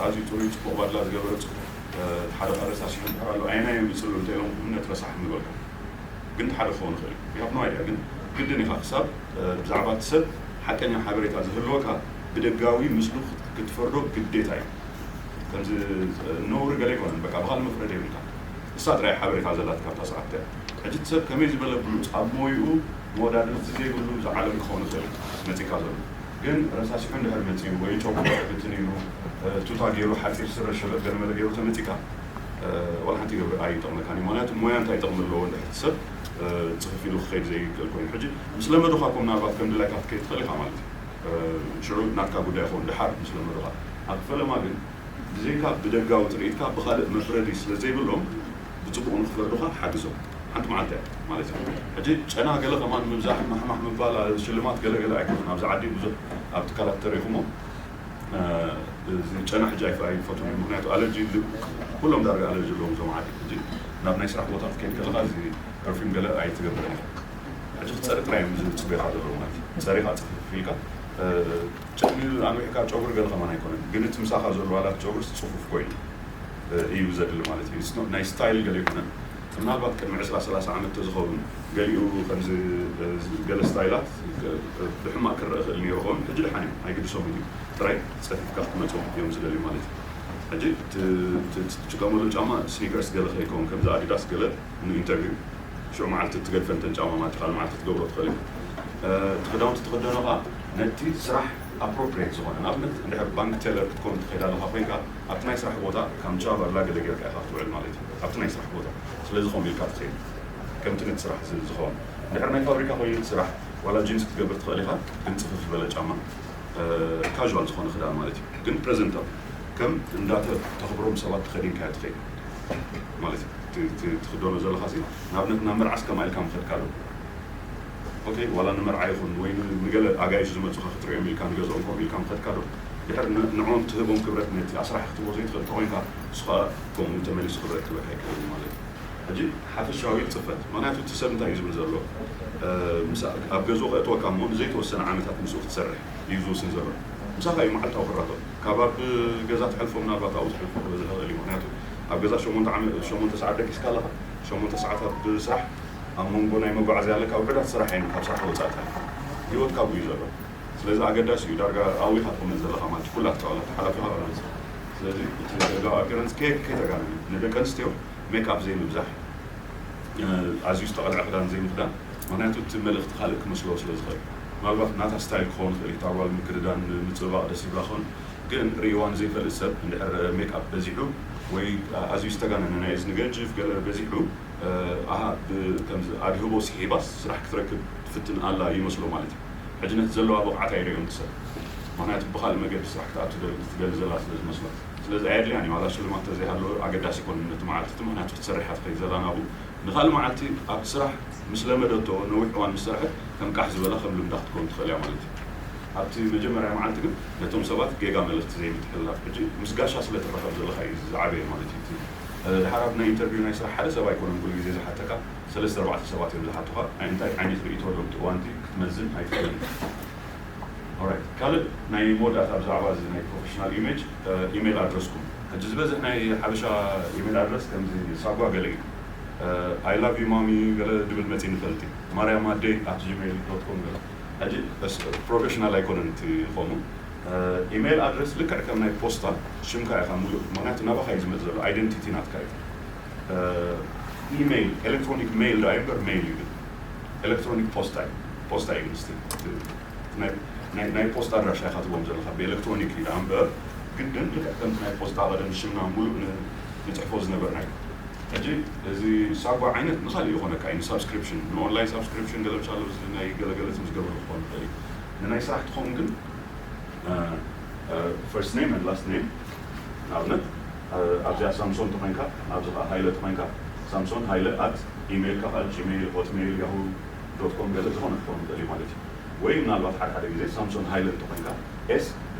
ኣዝዩ ፅሩይ ፅቡቕ ባድላ ዝገበረ ፅቡቕ ሓደ ቃል ረሳሲሑ እንድሕር ኣሎ ኣየናይ ይምፅሉ እንተ ኢሎም እምነት ረሳሕ ምበልካ ግን ሓደ ክኸውን ይኽእል እዩ። You have no idea ግን ግድን ኢኻ ክሳብ ብዛዕባ እቲ ሰብ ሓቀኛ ሓበሬታ ዝህልወካ ብደጋዊ ምስሉ ክትፈርዶ ግዴታ እዩ። ከምዚ ነውሪ ገለ ኣይኮነን። በቃ ብኻልእ መፍረዲ የብልካ። እሳ ጥራይ ሓበሬታ ዘላትካ ኣብታ ሰዓት እያ። ሕጂ እቲ ሰብ ከመይ ዝበለ ብሉፅ ኣብ ሞይኡ መወዳድርቲ ዘይብሉ እዚ ዓለም ክኸውን ይኽእል መፂካ ዘሎ ግን ረሳሲሑ እንድሕር መፂኡ ወይ ጨጉሩ ብትን ኢሉ ቱታ ገይሩ ሓፂር ስረ ሸበጥ ገለመለ ገይሩ ተመፂካ ዋላ ሓንቲ ገብር ኣይጠቕመካን እዩ። ምክንያቱ ሞያ እንታይ ጥቕሚ ኣለዎ እንድሕር እቲ ሰብ ፅፍፍ ኢሉ ክኸይድ ዘይክእል ኮይኑ ሕጂ ምስ ለመዱኻ እኮ ምናልባት ከም ድላይካ ክትከይድ ትኽእል ኢኻ ማለት እዩ። ሽዑ ናትካ ጉዳይ ይኸውን ድሓር ምስ ለመዱኻ ኣብ ፈለማ ግን ብዘይካ ብደጋዊ ትርኢትካ ብኻልእ መፍረዲ ስለ ዘይብሎም ብፅቡቕ ንክፈርዱኻ ሓግዞም። ሓንቲ መዓልቲ እያ ማለት እዩ። ሕጂ ጨና ገለ ከማን ምብዛሕ ማሕማሕ ምባል ሽልማት ገለ ገለ ኣይኮነን። ኣብዚ ዓዲ ብዙሕ ኣብ ትካላት ተሪኹሞ እዚ ጨና ሕጂ ኣይፈቱን እዩ። ምክንያቱ ኣለርጂ ኩሎም ዳርጋ ኣለርጂ ኣለዎም እዞም ዓዲ። ሕጂ ናብ ናይ ስራሕ ቦታ ክትከይድ ከለካ እዚ ፐርፊም ገለ ኣይትገብርን ኢኻ። ሕጂ ክፀሪ ጥራይ እዮም ዝፅበዩካ ዘለዉ ማለት እዩ። ፀሪኻ ፅፍፍ ኢልካ ጨሚሉ ኣንዊሕካ ጨጉሪ ገለ ከማን ኣይኮነን። ግን እቲ ምሳኻ ዘሎ ዋላ እቲ ጨጉሪ ፅፉፍ ኮይኑ እዩ ዘድሊ ማለት እዩ። ናይ ስታይል ገለ ኣይኮነን። ምናልባት ቅድሚ ዕስራ ሰላሳ ዓመት ተዝኸውን ገሊኡ ከምዚ ገለ ስታይላት ብሕማቅ ክረአ ክእል ነይሩ ኸውን። ሕጂ ድሓን እዮም ኣይግድሶምን እዩ። ጥራይ ፀፊፍካ ክትመፅኦም እዮም ዝደልዩ ማለት እዩ። ሕጂ ትጥቀመሉ ጫማ ስኒከርስ ገለ ከይከውን ከምዚ ኣዲዳስ ገለ ንኢንተርቪው ሽዑ መዓልቲ ትገድፈን ተን ጫማ ማለት ካልእ መዓልቲ ትገብሮ ትኽእል ኢኻ። እቲ ክዳውንቲ ትኽደኖ ከዓ ነቲ ስራሕ ኣፕሮፕሪየት ዝኾነ ንኣብነት እንድሕር ባንክ ቴለር ክትከውን ትኸይድ ኣለኻ ኮይንካ ኣብቲ ናይ ስራሕ ቦታ ካምቻ ባላ ገለ ጌርካ ኢኻ ክትውዕል ማለት እዩ። ኣብቲ ናይ ስራሕ ቦታ ስለዚ ከምኡ ኢልካ ትኸይድ ከምቲ ነቲ ስራሕ ዝኸውን። እንድሕር ናይ ፋብሪካ ኮይኑ እቲ ስራሕ ዋላ ጂንስ ክትገብር ትኽእል ኢኻ ግን ፅፍፍ ዝበለ ጫማ ካል ዝኾነ ክዳን ማለት እዩ። ግን ፕረዘንታብል ከም እንዳተኽብሮም ሰባት ተኸዲንካዮ ትኸይድ ማለት እዩ። ትኽደኖ ዘለኻ ንኣብነት ናብ መርዓስ ከማ ኢልካ ምኸድካ ዶ ዋላ ንመርዓ ይኹን ወይ ንገለ ኣጋይሽ ዝመፁኻ ክትሪኦም ኢልካ ንገዝኦም ከምኡ ኢልካ ምኸድካ ዶ ድሕር ንዕኦም ትህቦም ክብረት ነቲ ኣስራሕ ክትቦ ዘይትኽእል ተኮይንካ እሱ ከዓ ከምኡ ተመሊሱ ክብረት ክበካ ይክእል ማለት እዩ። ሕጂ ሓፈሻዊ ጽፈት ምክንያቱ እቲ ሰብ እንታይ እዩ ዝብል ዘሎ ኣብ ገዝኡ ከእትወካ እሞ ንዘይተወሰነ ዓመታት ምስኡ ክትሰርሕ እዩ ዝውስን ዘሎ። ምሳኻ እዩ መዓልታዊ ክራኸብ ካብ ኣብ ገዛ ትሕልፎ ምናልባት ኣብኡ ትሕልፎ ክበዝሕ ይኽእል እዩ። ምክንያቱ ኣብ ገዛ ሸሞንተ ዓመ- ሸሞንተ ሰዓት ደቂስካ ኣለኻ። ሸሞንተ ሰዓታት ብስራሕ ኣብ መንጎ ናይ መጓዓዝያ ኣለካ ውሑዳት ስራሕ እየን ካብ ስራሕ ወጻእካ ህይወት ካብኡ እዩ ዘሎ። ስለዚ ኣገዳሲ እዩ ዳርጋ ኣብኡ ኢኻ ትቕመጥ ዘለኻ ማለት ኩላትካ ዋላ ተሓላፊኻ ዋላ ንስኻ። ስለዚ እቲ ደጋዊ ኣፒረንስ ከየተጋነነ ንደቂ ኣንስትዮ ሜክኣፕ ዘይምብዛሕ ኣዝዩ ዝተቐልዐ ክዳን ዘይምኽዳን ምክንያቱ እቲ መልእኽቲ ካልእ ክመስሎ ስለ ዝኽእል ምናልባት ናታ ስታይል ክኸውን ይኽእል እዩ እታ ጓል ምክድዳን ምፅብባቕ ደስ ይብላ ክኸውን ግን ርእይዋ ንዘይፈልጥ ሰብ እንድሕር ሜክኣፕ በዚሑ ወይ ኣዝዩ ዝተጋነነ ናይ እዝኒ ገንጅፍ ገለ በዚሑ ኣሃ ከምዚ ኣድህቦ ስሒባስ ስራሕ ክትረክብ ትፍትን ኣላ ይመስሎ ማለት እዩ ሕጂ ነቲ ዘለዋ ብቕዓት ኣይርእዮን እቲ ሰብ ምክንያቱ ብኻልእ መገዲ ስራሕ ክትኣቱ ትደሊ ዘላ ስለ ዝመስሎ ስለዚ ኣየድልያን እዩ ዋላ ሽልማት ተዘይሃለወ ኣገዳሲ ይኮን ነቲ መዓልቲ እቲ ምክንያቱ ክትሰርሕ እያ ትኸይድ ዘላ ናብኡ ንኻልእ መዓልቲ ኣብቲ ስራሕ ምስ ለመደቶ ነዊሕ እዋን ምስ ሰርሐት ከም ቃሕ ዝበላ ከም ልምዳ ክትከውን ትኽእል እያ ማለት እዩ ኣብቲ መጀመርያ መዓልቲ ግን ነቶም ሰባት ጌጋ መልእኽቲ ዘይምትሕልላፍ ሕጂ ምስ ጋሻ ስለ ትራኸብ ዘለኻ እዩ ዝዓበየ ማለት እዩ ድሓር ኣብ ናይ ኢንተርቪው ናይ ስራሕ ሓደ ሰብ ኣይኮነን ኩሉ ግዜ ዝሓተካ ሰለስተ ኣርባዕተ ሰባት እዮም ዝሓቱኻ እንታይ ዓይነት ርእይቶ ዶ እቲ እዋንቲ ክትመዝን ኣይትኽእልን Alright. ካልእ ናይ መወዳእታ ብዛዕባ እዚ ናይ ፕሮፌሽናል ኢሜጅ፣ ኢሜይል ኣድረስኩም። ሕጂ ዝበዝሕ ናይ ሓበሻ ኢሜይል ኣድረስ ከምዚ ሳጓ ገለ እዩ። I love you mommy ገለ ድብል መፂ ንፈልጥ እዩ። ማርያም ኣደይ ኣት ጂሜይል ዶት ኮም ገለ። ሕጂ ፕሮፌሽናል ኣይኮነን እቲ ኾኑ። ኢሜይል ኣድረስ ልክዕ ከም ናይ ፖስታ ሽምካ ኢኻ ሙሉእ፣ ምክንያቱ ናባኻ እዩ ዝመፅ ዘሎ፣ ኣይደንቲቲ ናትካ እዩ። ኢሜይል ኤሌክትሮኒክ ሜይል ዶ እምበር ሜይል እዩ፣ ኤሌክትሮኒክ ፖስታ እዩ። ፖስታ እዩ ግን ስቲል ናይ ፖስታ ኣድራሻ ኢኻ ትቦም ዘለካ ብኤሌክትሮኒክ እዩ እምበር ግድን ልክዕ ከምቲ ናይ ፖስታ ቀደም ሽምና ሙሉእ ንፅሕፎ ዝነበርና እዩ። ሕጂ እዚ ሳጓ ዓይነት ንካሊእ ይኾነካ እዩ፣ ንሳብስክሪፕሽን፣ ንኦንላይን ሳብስክሪፕሽን ገለ ምሳለ ናይ ገለገለ ትም ዝገብሩ ክኾን ይኽእል እዩ። ንናይ ስራሕ ትኸውን ግን first name and last name ንኣብነት ኣብዚኣ ሳምሶን ተኮይንካ ኣብዚ ከዓ ሃይለ ተኮይንካ ሳምሶን ሃይለ ኣት ኢሜይልካ ከዓ ጂሜይል ሆትሜይል ያሁ ዶት ኮም ገለ ዝኾነ ክኸውን ይኽእል እዩ ማለት እዩ። ወይ ምናልባት ሓደ ሓደ ግዜ ሳምሶን ሃይለ እንተኮይንካ ኤስ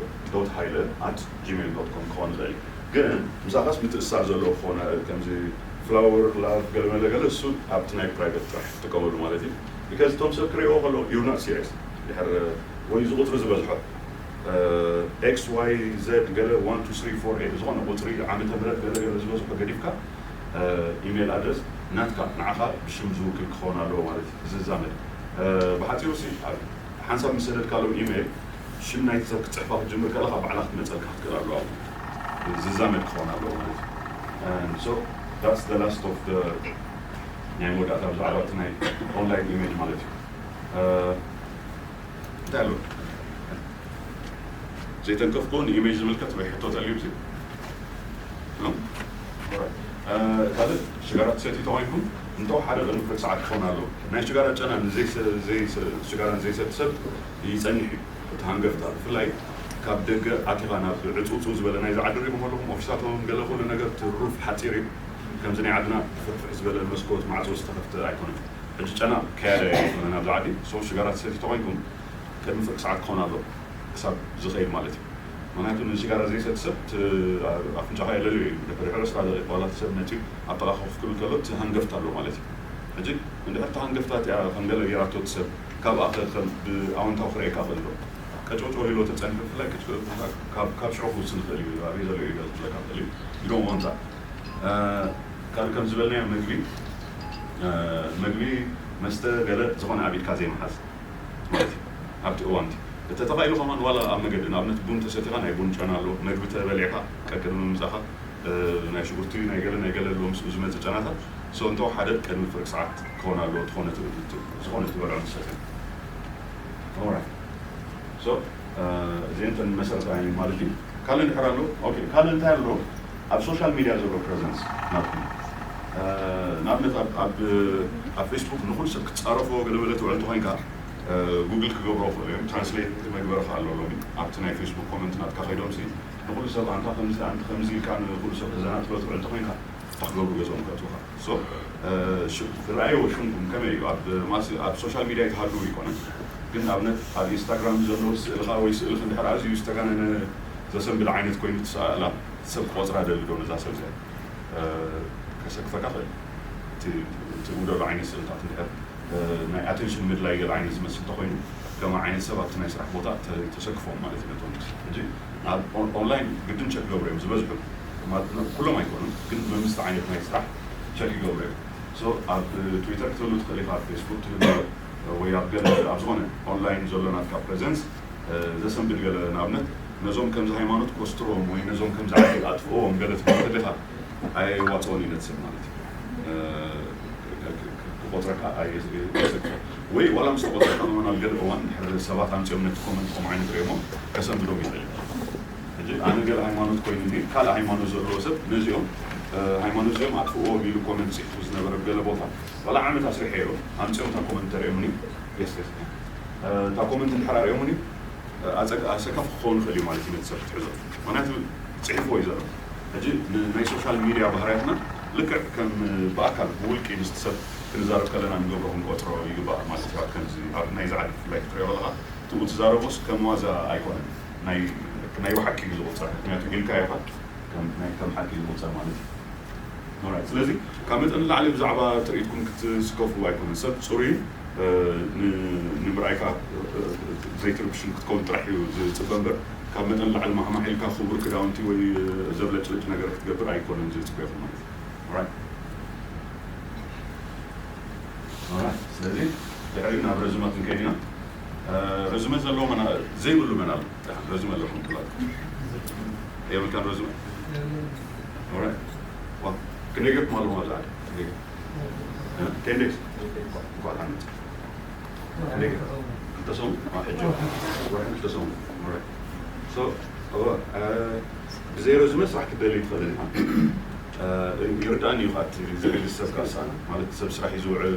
ዶት ሃይለ ኣት ጂሜይል ዶት ኮም ክኸውን ይኽእል እዩ። ግን ምሳኻስ ምትእስሳር ዘለዎ ክኾነ ከምዚ ፍላወር ላቭ ገለመለ ገለ እሱ ኣብቲ ናይ ፕራይቬት ጥራሕ ትጥቀመሉ ማለት እዩ። ቢካዝ እቶም ሰብ ክሪእዎ ከለዉ you're not serious ድሕር ወይ እዚ ቁፅሪ ዝበዝሖ ኤክስ ዋይ ዘድ ገለ ዋን ቱ ስሪ ፎር ኤት ዝኾነ ቁፅሪ ዓመተ ምህረት ገለ ገለ ዝበዝሖ ገዲፍካ ኢሜይል ኣድረስ ናትካ ንዓኻ ብሽም ዝውክል ክኸውን ኣለዎ ማለት እዩ። ዝዛመድ ብሓፂሩ ሲ ሓንሳብ ምስ ሰደድካሎም ኢሜይል ሽም ናይቲ ሰብ ክትፅሕፋ ክትጅምር ከለካ ባዕላ ክትመፀልካ ክትክእል ኣለዋ። ዝዛመድ ክኸውን ኣለዎ ማለት እዩ። So that's the last of the ናይ መወዳእታ ብዛዕባ እቲ ናይ ኦንላይን ኢሜይል ማለት እዩ። እንታይ ኣሎ ዘይተንከፍኮ ንኢሜይል ዝምልከት ወይ ሕቶ ተልዩ ዚ ካልእ ሽጋራ ትሰቲ ተኮይንኩም እንተው ሓደ ቅድሚ ክልተ ሰዓት ክኸውን ኣለዎ። ናይ ሽጋራ ጨና ሽጋራን ዘይሰቲ ሰብ ይፀንሕ እዩ። እቲ ሃንገፍታ ብፍላይ ካብ ደገ ኣቲኻ ናብ ዕፁፁ ዝበለ ናይ ዝዓዲ ሪኢኹም ኣለኹም ኦፊሳቶም ገለ ኩሉ ነገር ትሩፍ ሓፂር እዩ። ከምዚ ናይ ዓድና ፍሕፍሕ ዝበለ መስኮት ማዕፆ ዝተኸፍተ ኣይኮነን። ሕጂ ጨና ከያደ ኣይኮነን ኣብዚ ዓዲ። So ሽጋራ ትሰቲ ተኮይንኩም ቅድሚ ፍርቂ ሰዓት ክኸውን ኣሎ ክሳብ ዝኸይድ ማለት እዩ። ምክንያቱ ንሽጋራ ዘይሰቲ ሰብ ኣፍንጫኻ የለልዮ እዩ። ድሕሪ ሕርስ ራ ደቂቅ ዋላ እቲ ሰብ መፅዩ ኣብ ጥቓ ኮፍ ክብል ከሎ እቲ ሃንገፍታ ኣሎ ማለት እዩ። ሕጂ እንድሕር እቲ ሃንገፍታ እቲኣ ከም ገለ ገይራቶ እቲ ሰብ ካብኣ ብኣወንታዊ ክርእየካ ክእል ዶ ቀጭውጭው ኢሎ ተፀንሑ ብፍላይ ካብ ሽዑ ክውስን ይኽእል እዩ። ኣበይ ዘሎ እዩ ገለ ክብለካ ክእል እዩ። You don't want that። ካልእ ከም ዝበልናዮ ምግቢ ምግቢ መስተ ገለ ዝኾነ ኣብ ኢድካ ዘይምሓዝ ማለት እዩ። ኣብቲ እዋንቲ እተ ተኻኢሉ ከማን ዋላ ኣብ መገዲ ንኣብነት ቡን ተሰቲኻ ናይ ቡን ጨና ኣሎ። መግቢ ተበሊዕካ ቀቅድሚ ምምፃኻ ናይ ሽጉርቲ ናይ ገለ ናይ ገለ ኣለዎ ምስኡ ዝመፅእ ጨናታት so እንተወሓደ ቅድሚ ፍርቂ ሰዓት ክኾን ኣለዎ ዝኾነ ዝኾነ ትበልዖ ንሰተ እዚአን ተን መሰረታዊ ማለት እዩ። ካልእ እንድሕር ኣሎ ካልእ እንታይ ኣሎ ኣብ ሶሻል ሚድያ ዘሎ ፕረዘንስ ናትኩም ንኣብነት ኣብ ፌስቡክ ንኩሉ ሰብ ክትፃረፎ ገለበለ ትውዕል ተኮይንካ ጉግል ክገብሮ ክእሉ እዮም። ትራንስሌት መግበሪ ከ ኣሎ ሎሚ ኣብቲ ናይ ፌስቡክ ኮመንት ናትካ ከይዶም ሲ ንኩሉ ሰብ ኣንታ ከምዚ ኣንቲ ከምዚ ኢልካ ንኩሉ ሰብ ተዘናጥሎ ትውዕል ተኮይንካ እንታይ ክገብሩ ገዝኦም ከእትውካ ዝረኣይዎ ሽምኩም ከመይ እዩ? ኣብ ሶሻል ሚድያ ይትሃልው ይኮነ ግን ኣብነት ኣብ ኢንስታግራም ዘሎ ስእልካ ወይ ስእልክ እንድሕር ኣዝዩ ዝተጋነነ ዘሰንብል ዓይነት ኮይኑ ትሰኣላ ሰብ ክቆፅራ ደሊ ዶ ነዛ ሰብ እዚኣ ከሰክፈካ ክእል እቲ ውደሉ ዓይነት ስእልታት እንድሕር ናይ ኣቴንሽን ምድላይ ገለ ዓይነት ዝመስል ተኮይኑ ከማ ዓይነት ሰብ ኣብቲ ናይ ስራሕ ቦታ ተሰክፎም ማለት እዩ ነቶም ሕጂ ኣብ ኦንላይን ግድን ቸክ ገብሩ እዮም ዝበዝሑ ኩሎም ኣይኮኑን ግን መምስቲ ዓይነት ናይ ስራሕ ቸክ ይገብሩ እዮም ኣብ ትዊተር ክትህሉ ትኽእል ኢኻ ኣብ ፌስቡክ ትህሉ ወይ ኣብ ገለ ኣብ ዝኾነ ኦንላይን ዘሎ ናትካ ፕሬዘንስ ዘሰንብድ ገለ ንኣብነት ነዞም ከምዚ ሃይማኖት ኮስትሮም ወይ ነዞም ከምዚ ዓዲ ኣጥፍኦም ገለ ትብል ከለኻ ኣየዋፅኦን እዩ ነቲ ሰብ ማለት እዩ ክቆፅረካ ወይ ዋላ ምስ ተቆፅረካ ከማን ኣብ ገለ እዋን ድሕሪ ሰባት ኣምፅኦም ነቲ ኮመንት ከምኡ ዓይነት ሪኦሞ ከሰንብዶም ይኽእል እዩ ሕጂ ኣነ ገለ ሃይማኖት ኮይኑኒ ካልእ ሃይማኖት ዘለዎ ሰብ ነዚኦም ሃይማኖት እዚኦም ኣጥፍእዎም ኢሉ ኮመንት ፅሒፉ ዝነበረ ገለ ቦታ ዋላ ዓመት ኣስሪሐ ኢሎም ኣምፅኦም እታ ኮመንት ተሪኦምኒ የስስ እታ ኮመንት እንድሕር ኣሪኦምኒ ኣሰካፊ ክኸውን ይኽእል እዩ ማለት እዩ ነቲ ሰብ ክትሕዞ ምክንያቱ ፅሒፍዎ እዩ ዘሎ ሕጂ ናይ ሶሻል ሚድያ ባህርያትና ልክዕ ከም ብኣካል ብውልቂ ምስቲ ሰብ ክንዛረብ ከለና ንገብሮ ክንቆፅሮ ይግባእ ማለት እዩ ከምዚ ኣብ ናይ ዝዓዲ ብፍላይ ክትሪኦ ከለካ ትኡ ትዛረቦስ ከም ዋዛ ኣይኮነን ናይ ብሓቂ እዩ ዝቁፀር ምክንያቱ ኢልካ ኢኻ ከም ሓቂ እዩ ዝቁፀር ማለት እዩ ስለዚ ካብ መጠን ንላዕሊ ብዛዕባ ትርኢትኩም ክትስከፉ ኣይኮነን ሰብ ፅሩይ ንምርኣይ ከዓ ዘይትርብሽን ክትከውን ጥራሕ እዩ ዝፅበ እምበር ካብ መጠን ላዕሊ ማሕማሕ ኢልካ ክቡር ክዳውንቲ ወይ ዘብለጭልጭ ነገር ክትገብር ኣይኮነን ዝፅበ ይኹን ማለት እዩ። ስለዚ ድሕሪ ናብ ረዝመ ክንከይድ ኢና። ረዝመ ዘለዎ ዘይብሉ መን ኣሎ? ረዝመ ኣለኩም ትላል የብልካን ረዝመ ክንደይ ገርኩም ኣለኹም ኣብዛ ዓዲ? Ten days? እንኳን ሓንቲ ክልተ ሰሙን ሕጂ ወርሒ ክልተ ሰሙን ብዘይ ረዝመ ስራሕ ክትደሊ ትኽእል ኢኻ። ይርዳእኒ እዩ ካብቲ ዝብል ሰብ ካሳ ማለት ሰብ ስራሕ እዩ ዝውዕል።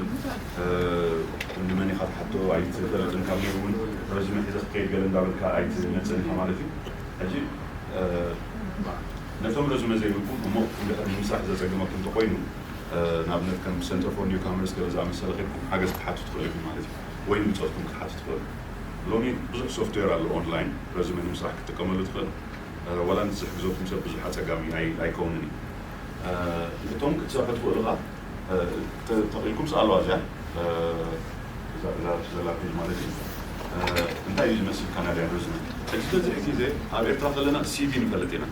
ንመን ኢኻ ትሓቶ ኣይትፈልጥን ካብ ነይሩ እውን ረዝመ ሒዘ ክትከይድ ገለ እንዳበልካ ኣይትመፅን ኢኻ ማለት እዩ። ሕጂ ነቶም ረዝመ ዘይብልኩም እሞ እንድሕር ንምስራሕ ዘፀግመኩም እንተኮይኑ ንኣብነት ከም Centre for Newcomers ገለ ዝኣመሰለ ከይድኩም ሓገዝ ክትሓቱ ትኽእሉ ኢኹም ማለት እዩ። ወይ ንብፆትኩም ክትሓቱ ትኽእሉ። ሎሚ ብዙሕ ሶፍትዌር ኣሎ ኦንላይን ረዝመ ንምስራሕ ክትጥቀመሉ ትኽእል። ዋላ ንዝሕግዘኩም ሰብ ብዙሕ ኣፀጋሚ ኣይከውንን እዩ። እቶም ክትሰርሑ ትኽእሉ ኸዓ ተኽኢልኩም ስኣልዋ እዚኣ ዘላ ፔጅ ማለት እዩ። እንታይ እዩ ዝመስል ካናዳያን ረዝመ? ሕጂ በዝሕ ግዜ ኣብ ኤርትራ ከለና ሲቪ ንፈልጥ ኢና።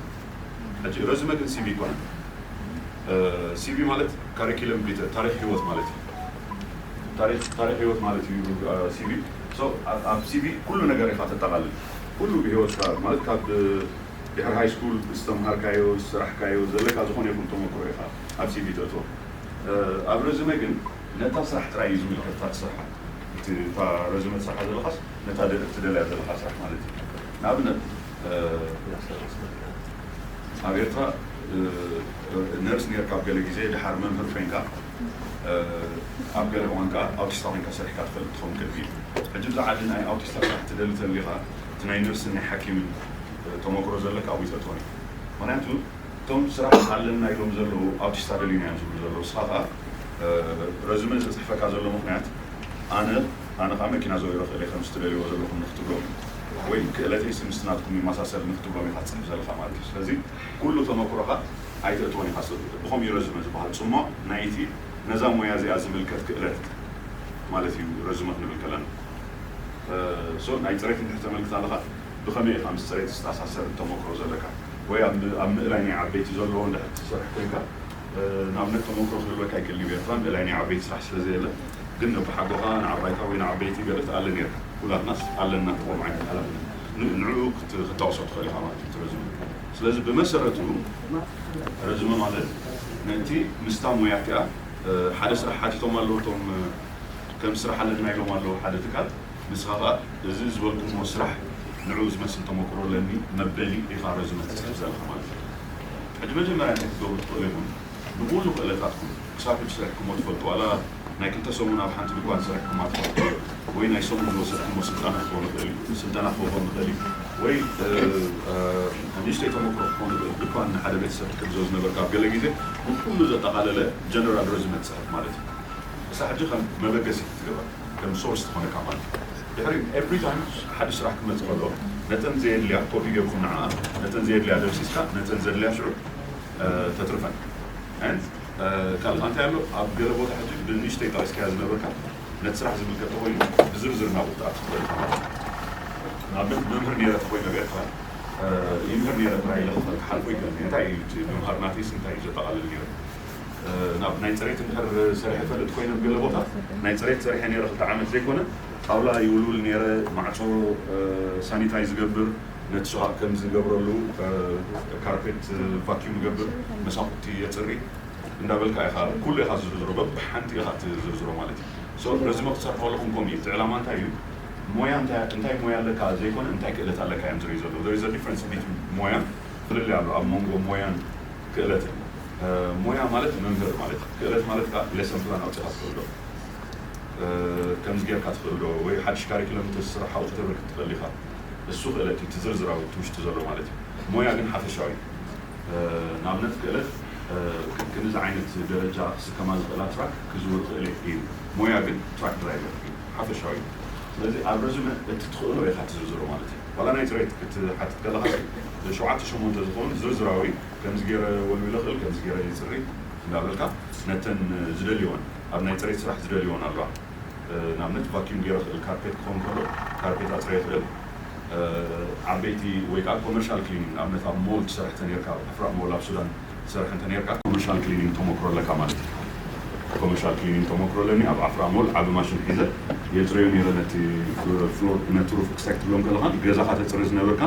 ሕጂ ረዝመ ግን ሲቪ ይኮነ። ሲቪ ማለት ካሪኪለም ቪተ ታሪክ ህይወት ማለት እዩ። ታሪክ ህይወት ማለት እዩ ሲቪ። ኣብ ሲቪ ኩሉ ነገር ኢኻ ተጠቃልል። ኩሉ ብህይወትካ ማለት ካብ ድሕሪ ሃይ ስኩል ዝተምሃርካዮ ዝስራሕካዮ ዘለካ ዝኾነ ይኹን ተመክሮ ኢኻ ኣብ ሲቪ ተእትዎ። ኣብ ረዝመ ግን ነታ ስራሕ ጥራይ እዩ ዝምልከት እታ ትሰርሓ። እታ ረዝመ ትሰርሓ ዘለኻስ ነታ ትደልያ ዘለኻ ስራሕ ማለት እዩ። ንኣብነት ኣብ ኤርትራ ነርስ ኔርካ ኣብ ገለ ግዜ ድሓር መምህር ኮይንካ ኣብ ገለ እዋን ከዓ ኣውቲስታ ኮይንካ ሰሪሕካ ትፈልጥ ትኸውን ክእል እዩ። ሕጂ ብዛ ዓዲ ናይ ኣውቲስታ ስራሕ ትደሊ ተሊኻ እቲ ናይ ነርስን ናይ ሓኪምን ተመክሮ ዘለካ ኣብኡ ይጠጥወን እዩ። ምክንያቱ እቶም ስራሕ ኣለና ኢሎም ዘለዉ ኣውቲስታ ደሊና እዮም ዝብሉ ዘለዉ። ንስኻ ከዓ ረዝመ ዘፅሕፈካ ዘሎ ምክንያት ኣነ ኣነ ከዓ መኪና ዘውሪ ክእል ከም ዝትደልዎ ዘለኹም ንክትብሎም ወይ ክእለተይ ስምስ ናትኩም ይመሳሰል ንክትብሎም ኢካ ትፅሕፍ ዘለካ ማለት እዩ። ስለዚ ኩሉ ተመክሮካ ኣይተእትዎን ኢካ። ብከምኡ ረዝመ ዝበሃል ፅሞቅ ናይቲ ነዛ ሞያ እዚኣ ዝምልከት ክእለት ማለት እዩ። ረዝመ ክንብል ከለና ሶ ናይ ፅሬት እንድሕር ተመልክት ኣለካ ብከመይ ኢካ ምስ ፅሬት ዝተኣሳሰር ተመክሮ ዘለካ ወይ ኣብ ምእላይ ናይ ዓበይቲ ዘለዎ እንድሕር ትሰርሕ ኮይንካ ንኣብነት ተመክሮ ክህልወካ ይክእል እዩ። ኤርትራ ምእላይ ናይ ዓበይቲ ስራሕ ስለ ዘየለ ግን ነብሓጎኻ ንዓባይካ ወይ ንዓበይቲ ገለ ትኣለ ነርካ። ኩላትናስ ኣለና ከምኡ ዓይነት ሓላፍነት ንዕኡ ክትጠቕሶ ትኽእል ኢኻ ማለት እዩ። ረዝመ ስለዚ ብመሰረቱ ረዝመ ማለት ነቲ ምስታ ሞያ እቲኣ ሓደ ስራሕ ሓቲቶም ኣለዉ እቶም ከም ስራሕ ኣለና ኢሎም ኣለዉ ሓደ ትካል ንስኻ ከዓ እዚ ዝበልኩሞ ስራሕ ንዕኡ ዝመስል ተመክሮ ኣለኒ መበሊ ኢኻ ረዝመ ትፅሕፍ ዘለኻ ማለት እዩ። ሕጂ መጀመርያ እንታይ ክትገብሩ ትኽእሉ ኢኹም ንኩሉ ክእለታትኩም ክሳብ ሕጂ ሰሪሕኩሞ ትፈልጡ ዋላ ናይ ክልተ ሰሙን ኣብ ሓንቲ ድኳን ሰሪሕኩማ ትፈልጡ ወይ ናይ ሰሙን ዝወሰድኩሞ ስልጠና ክኸውን ይኽእል እዩ ስልጠና ክኸውን ይኽእል እዩ ወይ ንእሽተይ ተመክሮ ክኸውን ይኽእል ድኳን ንሓደ ቤተሰብ ትሕግዞ ዝነበርካ ኣብ ገለ ግዜ ንኩሉ ዘጠቓለለ ጀነራል ረዝመ ትፅሕፍ ማለት እዩ። እሳ ሕጂ ከም መበገሲ ክትገበር ከም ሶርስ ትኾነካ ማለት እዩ። ድሕሪ ኤቭሪ ታይም ሓደ ስራሕ ክመፅእ ከሎ ነተን ዘየድልያ ኮፒ ጌርኩም ንዓ ነተን ዘየድልያ ደምሲስካ ነተን ዘድልያ ሽዑ ተትርፈን ንት ካልእ እንታይ ኣሎ ኣብ ገለ ቦታ ሕጂ ብንእሽተይ ጠቂስካያ ዝነበርካ ነቲ ስራሕ ዝምልከት ተኮይኑ ብዝርዝር ናብኡ ክትኣቱ ትኽእል ኢኻ ማለት እዩ። ንኣብነት መምህር ነይረ ተኮይነ ብኤርትራ ይምህር ነይረ ጥራይ ኢለ ክፈል ክሓልፎ ይክእል እንታይ እዩ ምምሃር ናተይስ እንታይ እዩ ዘጠቃልል ነይሩ ናብ ናይ ፅሬት እንድሕር ሰሪሐ ፈልጥ ኮይነ ገለ ቦታ ናይ ፅሬት ሰሪሐ ነይረ ክልተ ዓመት ዘይኮነ ጣውላ ይውልውል ነይረ ማዕፆ ሳኒታይ ዝገብር ነቲ ሸቓቕ ከም ዝገብረሉ ካርፔት ቫኪዩም ይገብር መሳኩቲ የፅሪ እንዳበልካ ኢኻ ኩሉ ኢኻ ዝዝርዝሮ በብሓንቲ ኢኻ ትዝርዝሮ ማለት እዩ ረዝመ ክትሰርሖ ኣለኹም ከምኡ እዩ እቲ ዕላማ እንታይ እዩ ሞያ እንታይ ሞያ ኣለካ ዘይኮነ እንታይ ክእለት ኣለካ እዮም ዝርኢ ዘለዉ there is a difference between ሞያን ፍልልይ ኣሎ ኣብ መንጎ ሞያን ክእለትን ሞያ ማለት መምህር ማለት ክእለት ማለት ከዓ ሌሰን ፕላን ኣውፅኻ ትኽእሎ ከምዚ ጌርካ ትኽእሎ ወይ ሓድሽ ካሪክለም ተስራሕ ሓው ክተበርክ ትኽእል ኢኻ እሱ ክእለት እዩ ትዝርዝራዊ ትውሽጢ ዘሎ ማለት እዩ ሞያ ግን ሓፈሻዊ ንኣብነት ክእለት ክንዚ ዓይነት ደረጃ ክስከማ ዝኽእላ ትራክ ክዝውር ክእል እዩ ሞያ ግን ትራክ ድራይቨር እዩ ሓፈሻዊ ስለዚ ኣብ ረዝመ እቲ ትኽእሎ ኢኻ ትዝርዝሮ ማለት እዩ ዋላ ናይ ፅሬት ክትሓትት ከለኻ ሸውዓተ ሸሞንተ ዝኾኑ ዝርዝራዊ ከምዚ ገይረ ወልዊለ ክእል ከምዚ ገይረ ይፅሪ እንዳበልካ ነተን ዝደልዮን ኣብ ናይ ፅሬት ስራሕ ዝደልዮን ኣለዋ ንኣብነት ቫኪዩም ገይረ ክእል ካርፔት ክኸውን ከሎ ካርፔት ኣፅርየ ክእል። ዓበይቲ ወይ ከዓ ኮመርሻል ክሊኒንግ ንኣብነት ኣብ ሞል ትሰርሕ ተነርካ ኣብ ኣፍራቕ ሞል ኣብ ሱዳን ትሰርሕ እንተነርካ ኮመርሻል ክሊኒንግ ተመክሮ ኣለካ ማለት እዩ። ኮመርሻል ክሊኒንግ ተመክሮ ኣለኒ። ኣብ ኣፍራቕ ሞል ዓቢ ማሽን ሒዘ የፅረዮ ነይረ ነቲ ፍሎር ነቲ ሩፍ ክሳይ ክትብሎም ከለኻ ገዛኻ ተፅሪ ዝነበርካ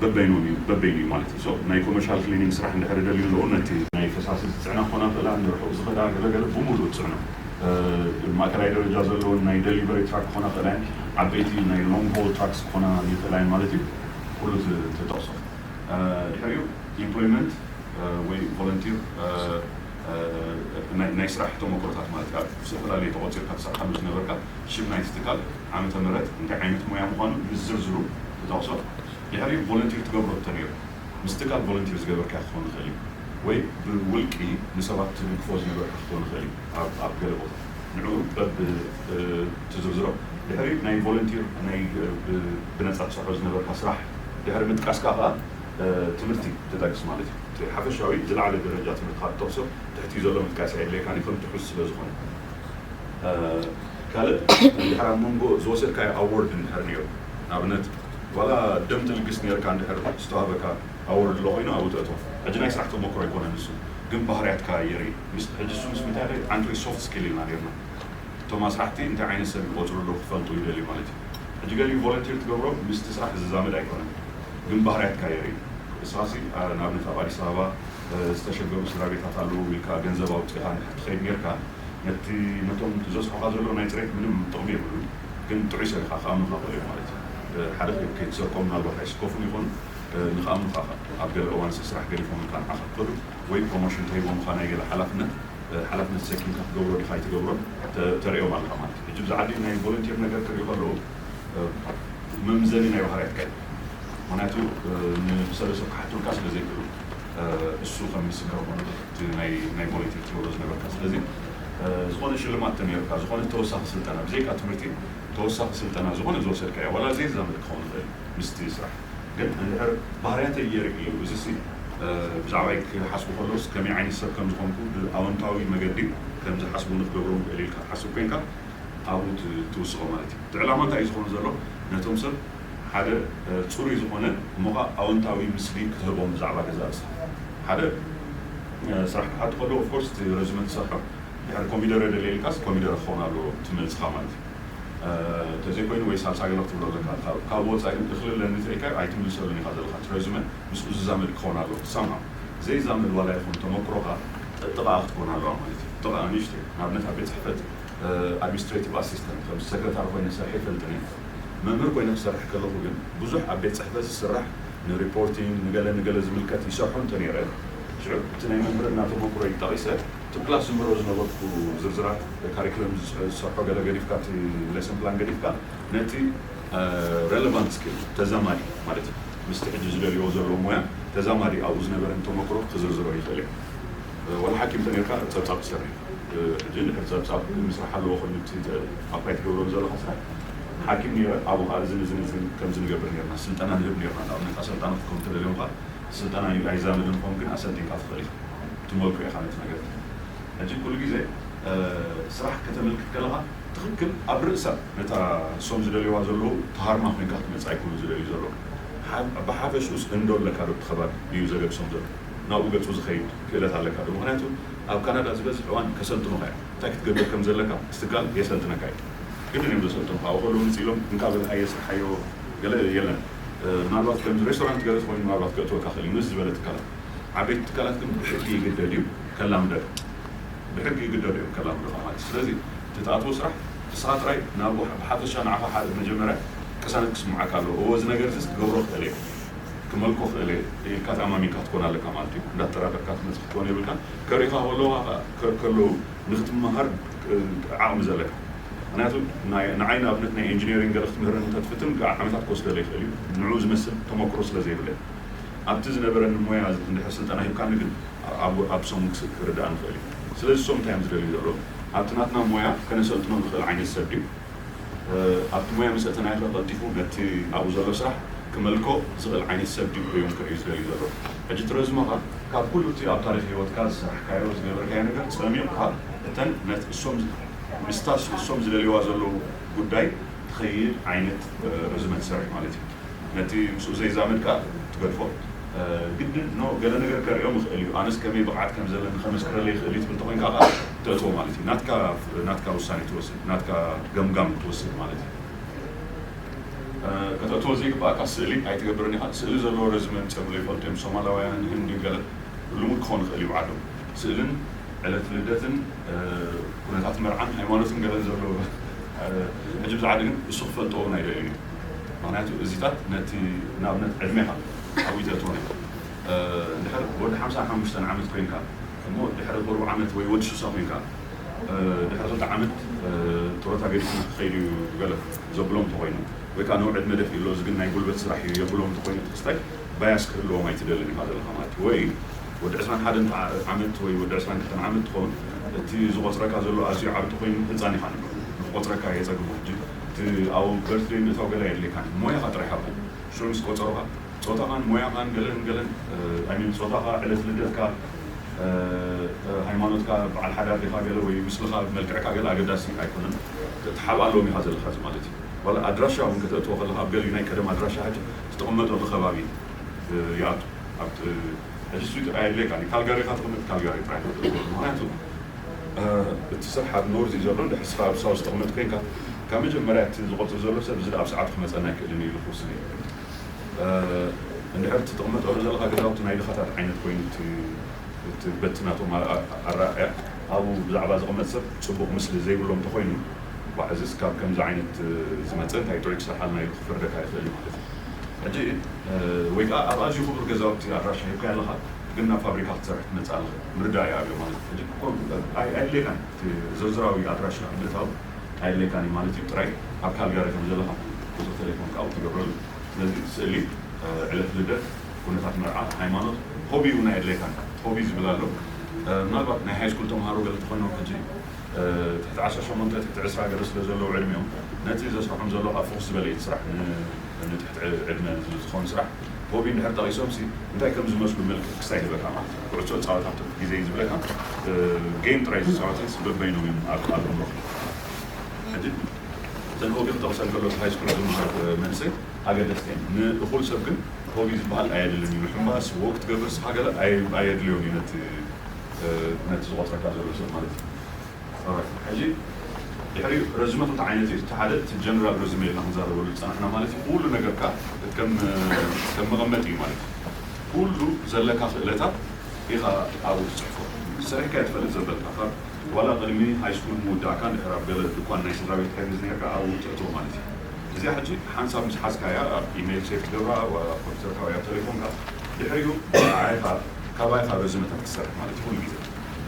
በበይኑ እዩ ማለት እዩ። ናይ ኮመርሻል ክሊኒንግ ስራሕ እንድሕር ደልዩ ኣለዉ ነቲ ናይ ፈሳሲ ዝፅዕና ክኾና ክእላ ንርሑቕ ዝኸዳ ገለገለ ብሙሉእ ፅዕኖ ማእከላይ ደረጃ ዘለውን ናይ ደሊቨሪ ትራክ ክኾና ክእላ ዓበይቲ ናይ ሎንግ ሆል ትራክስ ክኾና ይኽእላ ማለት እዩ። ኩሉ ትጠቕሶ ድሕሪኡ ኢምፕሎይመንት ወይ ቮለንቲር ናይ ስራሕ ተመክሮታት ማለት ካብ ዝተፈላለዩ ተቆፂርካ ትሰርሓሉ ዝነበርካ ሽም ናይቲ ትካል ዓመተ ምህረት እንታይ ዓይነት ሞያ ምዃኑ ብዝርዝሩ ትጠቕሶ። ድሕሪ ቮለንቲር ትገብሮ እንተነይሩ ምስ ትካል ቮለንቲር ዝገበርካ ክኸውን ይኽእል እዩ ወይ ብውልቂ ንሰባት ትድግፎ ዝነበርካ ክኸውን ይኽእል እዩ። ኣብ ገለ ቦታ ንዕኡ በብ ትዝርዝሮ ድሕሪ ናይ ቮለንቲር ናይ ብነፃ ትሰርሖ ዝነበርካ ስራሕ ድሕሪ ምጥቃስካ ከዓ ትምህርቲ ትጠቅስ ማለት እዩ። እቲ ሓፈሻዊ ዝለዓለ ደረጃ ትምህርትካ ትጠቕሶ ትሕቲ ዘሎ ምጥቃስ ኣየድልየካን እዩ ከም ትሑዝ ስለ ዝኾነ። ካልእ እንድሕር ኣብ መንጎ ዝወሰድካዮ ኣዎርድ እንድሕር ነይሩ ንኣብነት ዋላ ደም ትልግስ ነርካ እንድሕር ዝተዋህበካ ኣዎርድ ኣሎ ኮይኑ ኣብኡ ተእቶ። ሕጂ ናይ ስራሕ ተመክሮ ኣይኮነ ንሱ ግን ባህርያትካ የርኢ። ሕጂ እሱ ምስ ምንታይ ኣንትሪ ሶፍት ስኪል ኢልና ነርና እቶም ኣስራሕቲ እንታይ ዓይነት ሰብ ይቆፅሩ ኣለዉ ክፈልጡ ይደልዩ ማለት እዩ። ሕጂ ገሊኡ ቮለንቲር ትገብሮ ምስቲ ስራሕ ዝዛመድ ኣይኮነን ግን ባህርያትካ የርኢ። እስኻሲ ንኣብነት ኣብ ኣዲስ ኣበባ ዝተሸገሩ ስድራ ቤታት ኣለዉ ኢልካ ገንዘብ ኣውፅኢኻ እንድሕር ትኸይድ ነርካ ነቲ ነቶም ዘስሖኻ ዘሎ ናይ ፅሬት ምንም ጥቕሚ የብሉን ግን ጥዑይ ሰብ ኢኻ ክኣምኑኻ ክእሉ እዮም ማለት እዩ። ሓደ ከይትሰርቆም ምናልባት ኣይስከፉን ይኾኑ ንክኣምኑኻ ኣብ ገለ እዋን ስራሕ ገዲፎም ኢልካ ንዓኻ ክኸዱ ወይ ፕሮሞሽን ተሂቦምኻ ናይ ገለ ሓላፍነት ሓላፍነት ተሰኪምካ ትገብሮ ድኻ ኣይትገብሮን ተርእዮም ኣለኻ ማለት እዩ። ሕጂ ብዛዕዲ ናይ ቮለንቲር ነገር ክርኢ ከለዉ መምዘኒ ናይ ባህርያትካ እዩ። ምክንያቱ ንሰለ ሰብ ክሓቱልካ ስለ ዘይክእሉ እሱ ከም ምስክር ኾነ ናይ ቮለንቲር ትገብሮ ዝነበርካ ስለዚ ዝኾነ ሽልማት ተነይሩካ ዝኾነ ተወሳኺ ስልጠና ብዘይካ ትምህርቲ ተወሳኺ ስልጠና ዝኾነ ዝወሰድካ እያ ዋላ ዘይዛመድ ክኸውን ይኽእል ምስቲ ስራሕ ግን እንድሕር ባህርያተይ የርኢ እዩ እዚ ሲ ብዛዕባይ ክሓስቡ ከለውስ ከመይ ዓይነት ሰብ ከም ዝኾንኩ ብኣወንታዊ መገዲ ከም ዝሓስቡ ንክገብሮም ክእል ኢልካ ትሓስብ ኮንካ ኣብኡ ትውስኾ ማለት እዩ። እቲ ዕላማ እንታይ እዩ ዝኾኑ ዘሎ ነቶም ሰብ ሓደ ፅሩይ ዝኾነ እሞ ከዓ ኣወንታዊ ምስሊ ክትህቦም ብዛዕባ ገዛ ርእስኻ ሓደ ስራሕ ክሓቱ ከለዉ ኦፍኮርስ እቲ ረዝመ ትሰርሖ ድሕሪ ኮሚደረ ደልየ ኢልካስ ኮሚደረ ክኸውን ኣለዎ እቲ መልስኻ ማለት እዩ። እንተዘይኮይኑ ወይ ሳልሳ ገለ ክትብሎ ኣለካ። ካብ ወፃኢ ግን እኽሊ ኣለኒ ተኢልካ ኣይትምልሰሉን ኢኻ ዘለኻ። እቲ ረዝመ ምስኡ ዝዛመድ ክኸውን ኣለዎ። ሳምሃ ዘይዛመድ ዋላ ይኹን ተመክሮኻ ጥቓኣ ክትኮን ኣለዋ ማለት እዩ። ጥቓኣ ንእሽተይ ንኣብነት ኣብ ቤት ፅሕፈት ኣድሚኒስትሬቲቭ ኣሲስተንት ከም ሰክረታሪ ኮይነ ሰርሐ ይፈልጥን እየ። መምህር ኮይነ ክሰርሕ ከለኹ ግን ብዙሕ ኣብ ቤት ፅሕፈት ዝስራሕ ንሪፖርቲንግ ንገለ ንገለ ዝምልከት ይሰርሖ እንተነይረ ሽዑ እቲ ናይ መምህርና ተመክሮይ ጠቒሰ እቲ ክላስ ዝምህሮ ዝነበርኩ ዝርዝራት ካሪክለም ዝሰርሖ ገለ ገዲፍካ እቲ ሌሰን ፕላን ገዲፍካ ነቲ ረለቫንት ስኪል ተዛማዲ ማለት እዩ ምስቲ ሕጂ ዝደልዮ ዘለዎ ሞያ ተዛማዲ ኣብኡ ዝነበረን ተመክሮ ክዝርዝሮ ይኽእል እየ። ወላ ሓኪም ተነርካ ጸብጻብ ትሰርሕ ሕጂ እንድሕር ጸብጻብ ምስራሕ ኣለዎ ኮይኑ ኣፕላይ ትገብሮ ዘለካ ስራሕ ሓኪም ነረ ኣብኡ ከዓ እዝን እዝን እዝን ከምዚ ንገብር ነርና ስልጠና ንህብ ነርና ንኣብነት ኣሰልጣኒ ክትከውን ተደልዮም ከዓ ስልጠና ኣይዛመድን ኾን ግን ኣሰልጢንካ ትኽእል ኢኻ ትመልኩ ኢኻ ነቲ ነገር ሕጂ ኩሉ ግዜ ስራሕ ከተመልክት ከለኻ ትኽክል ኣብ ርእሳ ነታ እሶም ዝደልዋ ዘለዉ ተሃርማ ኮይንካ ክትመፅእ ኣይኮኑ ዝደልዩ ዘለዉ ብሓፈሽኡስ እንዶ ኣለካ ዶ እቲ ከባቢ እዩ ዘገድሶም ዘሎ ናብኡ ገፁ ዝኸይድ ክእለት ኣለካ ዶ ምክንያቱ ኣብ ካናዳ ዝበዝሕ እዋን ከሰልጥኑኻ እዮም እንታይ ክትገብር ከም ዘለካ ትጋል የሰልጥነካ እዩ ግድን እዮም ዘሰልጥኑኻ ኣብኡ ከለዉ ንፅኢሎም እንካ በልካዮ ስርሓዮ ገለ የለን ምናልባት ከምዚ ሬስቶራንት ገለ ዝኾይኑ ምናልባት ከእትወካ ክእል እዩ ምስ ዝበለ ትካላት ዓበይቲ ትካላት ግን ብሕጊ ይግደድ እዩ ከላምደካ ብሕጊ ይግደዱ እዮም ከላምዱኻ ማለት እዩ። ስለዚ እቲ ትኣትዎ ስራሕ ንስኻ ጥራይ ናብ ብሓፈሻ ንዓኻ ሓደ መጀመርያ ቅሳነት ክስምዓካ ኣለዎ። እዎ እዚ ነገር እዚስ ክገብሮ ክእል እየ ክመልኮ ክእል እየ ኢልካ ተኣማሚንካ ክትኮን ኣለካ ማለት እዩ። እንዳተጠራጠርካ ትመፅእ ክትኮን የብልካን። ከርእዩኻ ከለዉ ከለዉ ንክትመሃር ዓቕሚ ዘለካ ምክንያቱ ንዓይ ንኣብነት ናይ ኢንጂነሪንግ ገለ ክትምህረኒ እንተትፍትን ዓመታት ክወስደለ ይኽእል እዩ። ንዕኡ ዝመስል ተመክሮ ስለ ዘይብለይ ኣብቲ ዝነበረኒ ሞያ እንድሕር ስልጠና ሂብካኒ ግን ኣብ ሶም ክርዳእ ንኽእል እዩ። ስለዚ ሶም እንታይ እዮም ዝደልዩ ዘለዉ ኣብቲ ናትና ሞያ ከነሰልጥኖ ንኽእል ዓይነት ሰብ ድዩ ኣብቲ ሞያ ምስ ኣተናዮ ከ ቀልጢፉ ነቲ ኣብኡ ዘሎ ስራሕ ክመልኮ ዝኽእል ዓይነት ሰብ ድዩ እዮም ክርእዩ ዝደልዩ ዘለዉ። ሕጂ እቲ ረዝመኻ ካብ ኩሉ እቲ ኣብ ታሪኽ ህይወትካ ዝሰራሕካዮ ዝገበርካዮ ነገር ጸሚቕካ እተን ነቲ እሶም ምስታ እሶም ዝደልይዋ ዘለዉ ጉዳይ ትኸይድ ዓይነት ረዝመ ትሰርሕ ማለት እዩ። ነቲ ምስኡ ዘይዛመድ ከዓ ትገድፎ። ግድን ኖ ገለ ነገር ከርእዮም ይኽእል እዩ። ኣነስ ከመይ ብቕዓት ከም ዘለኒ ከመስክረለይ ይኽእል እዩ ትብል ተኾይንካ ከዓ ተእትዎ ማለት እዩ። ናትካ ናትካ ውሳኔ ትወስድ፣ ናትካ ገምጋም ትወስድ ማለት እዩ። ከተእትዎ ዘይግባእካ ስእሊ ኣይትገብርን ኢኻ። ስእሊ ዘለዎ ረዝመ ምጸምሎ ይፈልጡ እዮም። ሶማላውያን፣ ህንዲ፣ ገለ ልሙድ ክኸውን ይኽእል እዩ ብዓዶም። ስእልን ዕለት ልደትን ኩነታት መርዓን ሃይማኖትን ገለን ዘሎ ሕጂ ብዛዕባ ግን እሱ ክፈልጦ እውን ኣይደልዩ እዩ። ምክንያቱ እዚታት ነቲ ንኣብነት ዕድሜኻ ዓብይ ተእትዎ ናይ ድሕር ወዲ ሓምሳ ሓሙሽተ ዓመት ኮይንካ እሞ ድሕሪ ቁሩብ ዓመት ወይ ወዲ ሱሳ ኮይንካ ድሕሪ ክልተ ዓመት ጥሮታ ገዲፍና ክኸይድ እዩ ገለ ዘብሎም እንተኮይኑ ወይ ከዓ ነው ዕድመ ደፊ ኣሎ እዚ ግን ናይ ጉልበት ስራሕ እዩ የብሎም እንተኮይኑ ክስታይ ባያስ ክህልዎም ኣይትደልን ኢኻ ዘለኻ ማለት እዩ። ወይ ወዲ ዕስራን ሓደን ዓመት ወይ ወዲ ዕስራን ክልተን ዓመት ትኸውን እቲ ዝቆፅረካ ዘሎ ኣዝዩ ዓቢ ተኮይኑ ህፃን ኢኻ ንብሎ ንቆፅረካ የፀግሞ ሕጂ እቲ ኣብ በርትደይ ምእታው ገለ የድልየካን ሞያኻ ጥራሕ ሃቦ ሽዑ ምስ ቆፀሩኻ ፆታኻን ሞያኻን ገለን ገለን ኣይሚን ፆታኻ ዕለት ልደትካ ሃይማኖትካ በዓል ሓዳር ዲኻ ገለ ወይ ምስልኻ መልክዕካ ገለ ኣገዳሲ ኣይኮነን ትሓብኣሎም ኢኻ ዘለኻ እዚ ማለት እዩ ዋላ ኣድራሻ እውን ከተእትዎ ከለኻ ኣብ ገሊኡ ናይ ቀደም ኣድራሻ ሕጂ ትቕመጠሉ ከባቢ ይኣቱ ኣብ ሕጂ ስዊት ኣየድልየካ ካልጋሪኻ ትቕመጥ ካልጋሪ ጥራይ ምክንያቱ እቲ ስራሕ ኣብ ኖርዝ እዩ ዘሎ እንድሕር ስኻ ኣብ ሳውዝ ተቕመጥ ኮይንካ ካብ መጀመርያ እቲ ዝቆፅር ዘሎ ሰብ እዚ ኣብ ሰዓቱ ክመፀና ኣይክእልን እዩ ኢሉ ክውስን እዩ እንድሕር እቲ ተቕመጠሉ ዘለኻ ገዛውቲ ናይ ድኻታት ዓይነት ኮይኑ እቲ በቲ ናቶም ኣረኣእያ ኣብኡ ብዛዕባ ዝቕመጥ ሰብ ፅቡቕ ምስሊ ዘይብሎም እንተኮይኑ ዋዕዝስ ካብ ከምዚ ዓይነት ዝመፀ እንታይ ጥዑይ ክሰርሓልና ኢሉ ክፈርደካ ይኽእል እዩ ማለት እዩ ሕጂ ወይ ከዓ ኣብ ኣዝዩ ክቡር ገዛውቲ ኣድራሻ ሂብካ ኣለኻ ግን ናብ ፋብሪካ ክትሰርሕ ትመፅእ ኣለኻ ምርዳእ እዩ ኣብዮ ማለት ሕጂ ኣይድልየካን ዝርዝራዊ ኣድራሻ ምእታው ኣይድልየካን እዩ ማለት እዩ ጥራይ ኣብ ካልጋሪ ከም ዘለኻ ቁፅሪ ቴሌፎን ከዓ ትገብረሉ ስለዚ ስእሊ ዕለት ልደት ኩነታት መርዓ ሃይማኖት ሆቢ እውን ኣየድልየካን ሆቢ ዝብል ኣሎ ምናልባት ናይ ሃይስኩል ተምሃሮ ገለ ተኾይኖም ሕጂ ትሕቲ ዓሰርተ ሸሞንተ ትሕቲ ዕስራ ገለ ስለ ዘለዉ ዕድሚኦም ነቲ ዘስርሖም ዘሎ ካብ ፍኹስ ዝበለ እዩ ስራሕ ንትሕቲ ዕድመ ዝኾን ስራሕ ሆቢ እንድሕር ጠቒሶም ሲ እንታይ ከም ዝመስሉ ምልክት ክሳይ ሂበካ ማለት እዩ ኩዕሶ ፃወታ ትርፊ ግዜ እዩ ዝብለካ ጌም ጥራይ ዝፃወት በበይኖም እዮም ኣብ ኣእምሮ ሕጂ እተን ሆቢ ክጠቕሰን ከሎ ሃይስኩል ዝምሃር መንእሰይ ኣገደስቲ እዮም ንእኹል ሰብ ግን ሆቢ ዝበሃል ኣየድልን እዩ ምሕንባስ ወክ ትገብር ስኻ ገለ ኣየድልዮን እዩ ነቲ ዝቆፅረካ ዘሎ ሰብ ማለት እዩ ሕጂ ድሕሪኡ ረዝመ ክልተ ዓይነት እዩ እቲ ሓደ እቲ ጀነራል ረዝመ ኢልና ክንዛረበሉ ዝፀናሕና ማለት እዩ ኩሉ ነገርካ ከም መቐመጢ እዩ ማለት እዩ ኩሉ ዘለካ ክእለታት ኢኻ ኣብኡ ትፅሕፎ ሰሪሕካ ትፈልጥ ዘበልካ ካብ ዋላ ቅድሚ ሃይስኩል ምውዳእካ እንድሕር ኣብ ገለ ድኳን ናይ ስድራ ቤት ትሕግዝ ነርካ ኣብኡ ትእትዎ ማለት እዩ እዚኣ ሕጂ ሓንሳብ ምስ ሓዝካያ ኣብ ኢሜይል ሴፍ ትገብራ ኮምፒተርካ ወይ ኣብ ቴሌፎንካ ድሕሪኡ ካባይካ ረዝመታት ትሰርሕ ማለት እዩ ኩሉ ግዜ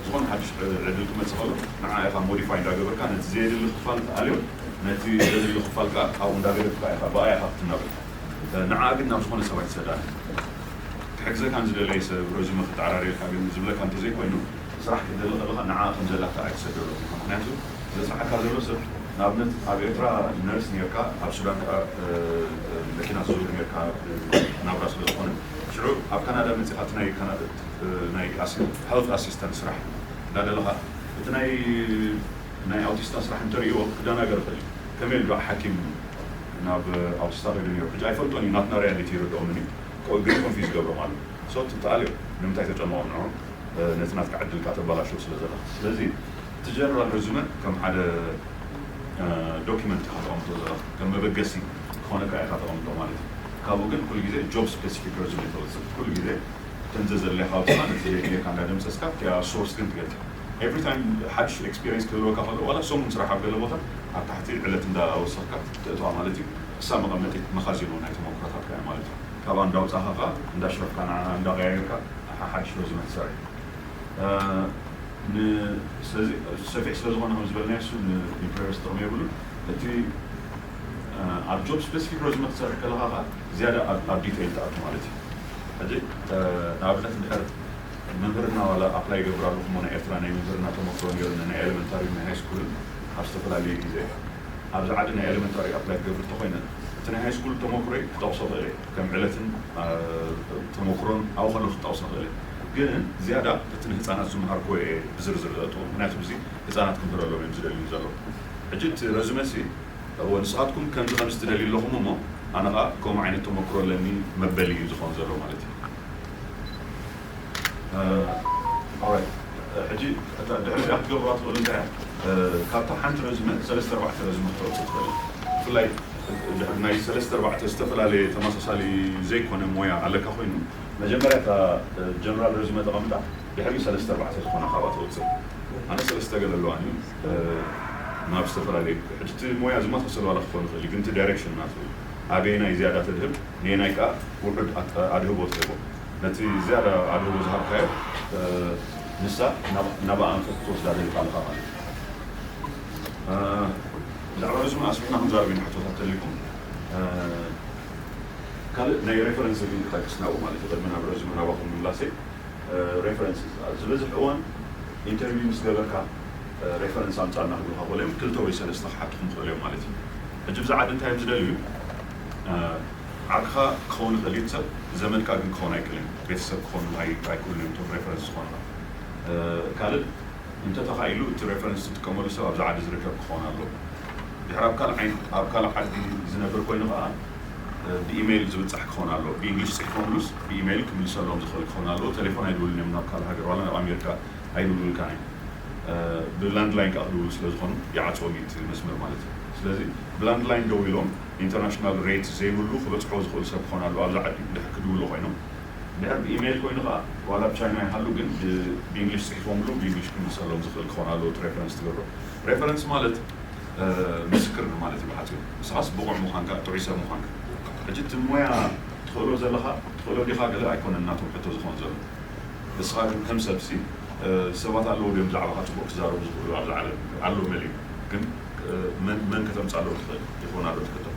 ዝኾነ ሓድሽ ዕድል ክመፅእ ከሎ ንዓ ኢኻ ሞዲፋይ እንዳገበርካ ነቲ ዘየድሊ ክፋል ትኣልዮ ነቲ ዘድሊ ክፋል ከዓ ካብኡ እንዳገደፍካ ኢኻ ብኣ ኢኻ ክትናበል ንዓ ግን ናብ ዝኾነ ሰብ ኣይትሰዳን ክሕግዘካ ንዝደለየ ሰብ ረዙመ ክተዓራርየልካ ግን ዝብለካ እንተዘይኮይኑ ስራሕ ክትደሊ ከለኻ ንዓ ከም ዘላካ ኣይትሰደሎ ምክንያቱ ዘስራሓካ ዘሎ ሰብ ንኣብነት ኣብ ኤርትራ ነርስ ነርካ ኣብ ሱዳን ከዓ መኪና ትዙር ነርካ ናብራ ስለ ዝኾነ ሽዑ ኣብ ካናዳ መፂኻ እቲ ናይ ናይ health assistant ስራሕ እንዳደለኻ እቲ ናይ ናይ ኣውቲስታ ስራሕ እንተርእይዎ ክደናገር ይኽእል እዩ ከመይ ኢሉ ሓኪም ናብ ኣውቲስታ ከይዱ ነይሩ ሕጂ ኣይፈልጦን እዩ ናትና ሪያሊቲ ይርድኦምን እዩ ግን ኮንፊዝ ገብሮም ኣሎ ሶ ትተኣልዮ ንምንታይ ተጨንቖም ንዖም ነቲ ናትካ ዕድልካ ተባላሽው ስለ ዘለኻ ስለዚ እቲ ጀነራል ርዝመ ከም ሓደ ዶኪመንት ኢኻ ተቐምጦ ዘለኻ ከም መበገሲ ክኾነካ ኢኻ ተቐምጦ ማለት እዩ ካብኡ ግን ኩሉ ግዜ ጆብ ስፔሲፊክ ረዝመ ተወፅእ ኩሉ ግዜ እተን ዘዘለካ ውፅና ነቲ ዘየድልየካ እንዳደምሰስካ እቲኣ ሶርስ ግን ትገልፅ ኤቭሪ ታይም ሓድሽ ኤክስፒሪንስ ክህልወካ ከሎ ዋላ ሰሙን ስራሕ ኣብ ገለ ቦታ ኣብ ታሕቲ ዕለት እንዳወሰኽካ ተእተዋ ማለት እዩ እሳ መቐመጢት መኻዚኖ ናይ ተመክሮታትካ እያ ማለት እዩ ካብኣ እንዳውፃኻ ከዓ እንዳሽረፍካ ንዓ እንዳቀያየርካ ሓሓድሽ ረዝመ ትሰርሕ ስለዚ ሰፊሕ ስለ ዝኾነ ከም ዝበልናዮ እሱ ንኢምፕሎየርስ ጥቕሚ የብሉን እቲ ኣብ ጆብ ስፔሲፊክ ረዝመ ክትሰርሕ ከለካ ከዓ ዝያዳ ኣብ ዲቴይል ትኣቱ ማለት እዩ ሕጂ ንኣብነት እንድሕር መምህርና ዋላ ኣፕላይ ይገብር ኣለኹ እሞ ናይ ኤርትራ ናይ መምህርና ተመክሮ ነይሩ ናይ ኤሌመንታሪ ናይ ሃይስኩልን ኣብ ዝተፈላለየ ግዜ ኣብዚ ዓዲ ናይ ኤሌመንታሪ ኣፕላይ ክገብር እንተኮይነ እቲ ናይ ሃይስኩል ተመክሮይ ክጠቕሶ ክእል እየ ከም ዕለትን ተመክሮን ኣብኡ ከለኩ ክጠቕሶ ክእል እየ ግን ዝያዳ እቲ ንህፃናት ዝመሃርኩዎ እየ ብዝርዝር ዘእትዎ፣ ምክንያቱ እዚ ህፃናት ክምህረሎም እዮም ዝደልዩ ዘለዉ። ሕጂ እቲ ረዝመ ሲ እዎ ንስኻትኩም ከምዚ ከምዚ ትደልዩ ኣለኹም እሞ ኣነ ኸዓ ከምኡ ዓይነት ተመክሮ ኣለኒ መበሊ እዩ ዝኾን ዘሎ ማለት እዩ። ሕጂ እታ ድሕሪ እዚኣ ክትገብሩዋ ትኽእሉ እንታይ እያ? ካብታ ሓንቲ ረዝመ ሰለስተ ኣርባዕተ ረዝመ ክትረኽቡ ትኽእል። ብፍላይ ድሕሪ ናይ ሰለስተ ኣርባዕተ ዝተፈላለየ ተመሳሳሊ ዘይኮነ ሞያ ኣለካ ኮይኑ መጀመርያ እታ ጀነራል ረዝመ ተቐምጣ ድሕሪ ሰለስተ ኣርባዕተ ዝኾነ ካብኣ ትወፅእ። ኣነ ሰለስተ ገለ ኣለዋኒ ናብ ዝተፈላለየ ሕጂ እቲ ሞያ ዝመሳሰል ዋላ ክኾን ይኽእል ግን እቲ ዳይሬክሽን ናቱ ኣበየናይ ዝያዳ ተድህብ ንየናይ ከዓ ውሑድ ኣድህቦ ትህቦ። ነቲ ዝያዳ ኣድህቦ ዝሃብካዮ ንሳ ናብኣ ኣንፈት ክትወስዳ ደሊኻ ኣለኻ ማለት እዩ። ብዛዕባ ረዝመ ኣስፊሕና ክንዛረብ ኢና ሕቶታት ተሊኩም ካልእ ናይ ሬፈረንስ ግን ክጠቅስ ናብኡ ማለት እዩ ቅድሚ ናብ ረዝመ ናባኹም ምምላሰይ ሬፈረንስ ዝበዝሕ እዋን ኢንተርቪው ምስ ገበርካ ሬፈረንስ ኣምፃልና ክብሉካ ክእሉ እዮም ክልተ ወይ ሰለስተ ክሓቱኹም ክእሉ እዮም ማለት እዩ። ሕጂ ብዛ ዓዲ እንታይ እዮም ዝደልዩ ዓርክኻ ክኸውን ይኽእል እዩ ሰብ ዘመድካ ግን ክኸውን ኣይክእልን ቤተሰብ ክኾኑ ኣይክእሉን እዮም ቶም ሬፈረንስ ዝኾኑካ ካልእ እንተተኻኢሉ እቲ ሬፈረንስ ትጥቀመሉ ሰብ ኣብዚ ዓዲ ዝርከብ ክኸውን ኣለዎ። ድሕሪ ኣብ ካልእ ዓይ- ኣብ ካልእ ዓዲ ዝነብር ኮይኑ ከዓ ብኢሜይል ዝብፃሕ ክኸውን ኣለዎ። ብእንግሊሽ ፅሒፎምሉስ ብኢሜይል ክምልሰሎም ዝኽእል ክኸውን ኣለዎ። ቴሌፎን ኣይድውልን እዮም ናብ ካልእ ሃገር ዋላ ናብ ኣሜሪካ ኣይድውሉልካን እዮም። ብላንድላይን ከዓ ክድውሉ ስለ ዝኾኑ ይዓፅዎም እዩ እቲ መስመር ማለት እዩ። ስለዚ ብላንድላይን ደዊሎም ኢንተርናሽናል ሬት ዘይብሉ ክበፅሖ ዝኽእሉ ሰብ ክኾን ኣለዎ። ኣብዚ ዓዲ ድሕር ክድውሉ ኮይኖም ድሕር ብኢሜይል ኮይኑ ከዓ ዋላ ብቻይና ይሃሉ ግን ብእንግሊሽ ፅሒፎምሉ ብእንግሊሽ ክምልሰሎም ዝኽእል ክኾን ኣለዎ። እቲ ሬፈረንስ ትገብሮ ሬፈረንስ ማለት ምስክር ማለት እዩ ብሓፂሩ። ንስኻስ ብቑዕ ምዃንካ ጥዑይ ሰብ ምዃንካ። ሕጂ እቲ ሞያ ትኽእሎ ዘለኻ ትኽእሎ ዲኻ ገለ ኣይኮነን ናቶም ሕቶ ዝኾን ዘሎ። ንስኻ ግን ከም ሰብሲ ሰባት ኣለዉ ድዮም ብዛዕባኻ ፅቡቅ ክዛረቡ ዝኽእሉ ኣብዚ ዓለም ኣሎ መሊኡ ግን መን መን ከተምፃሎም ትኽእል ይኸውን ኣሎ ትሕቶ።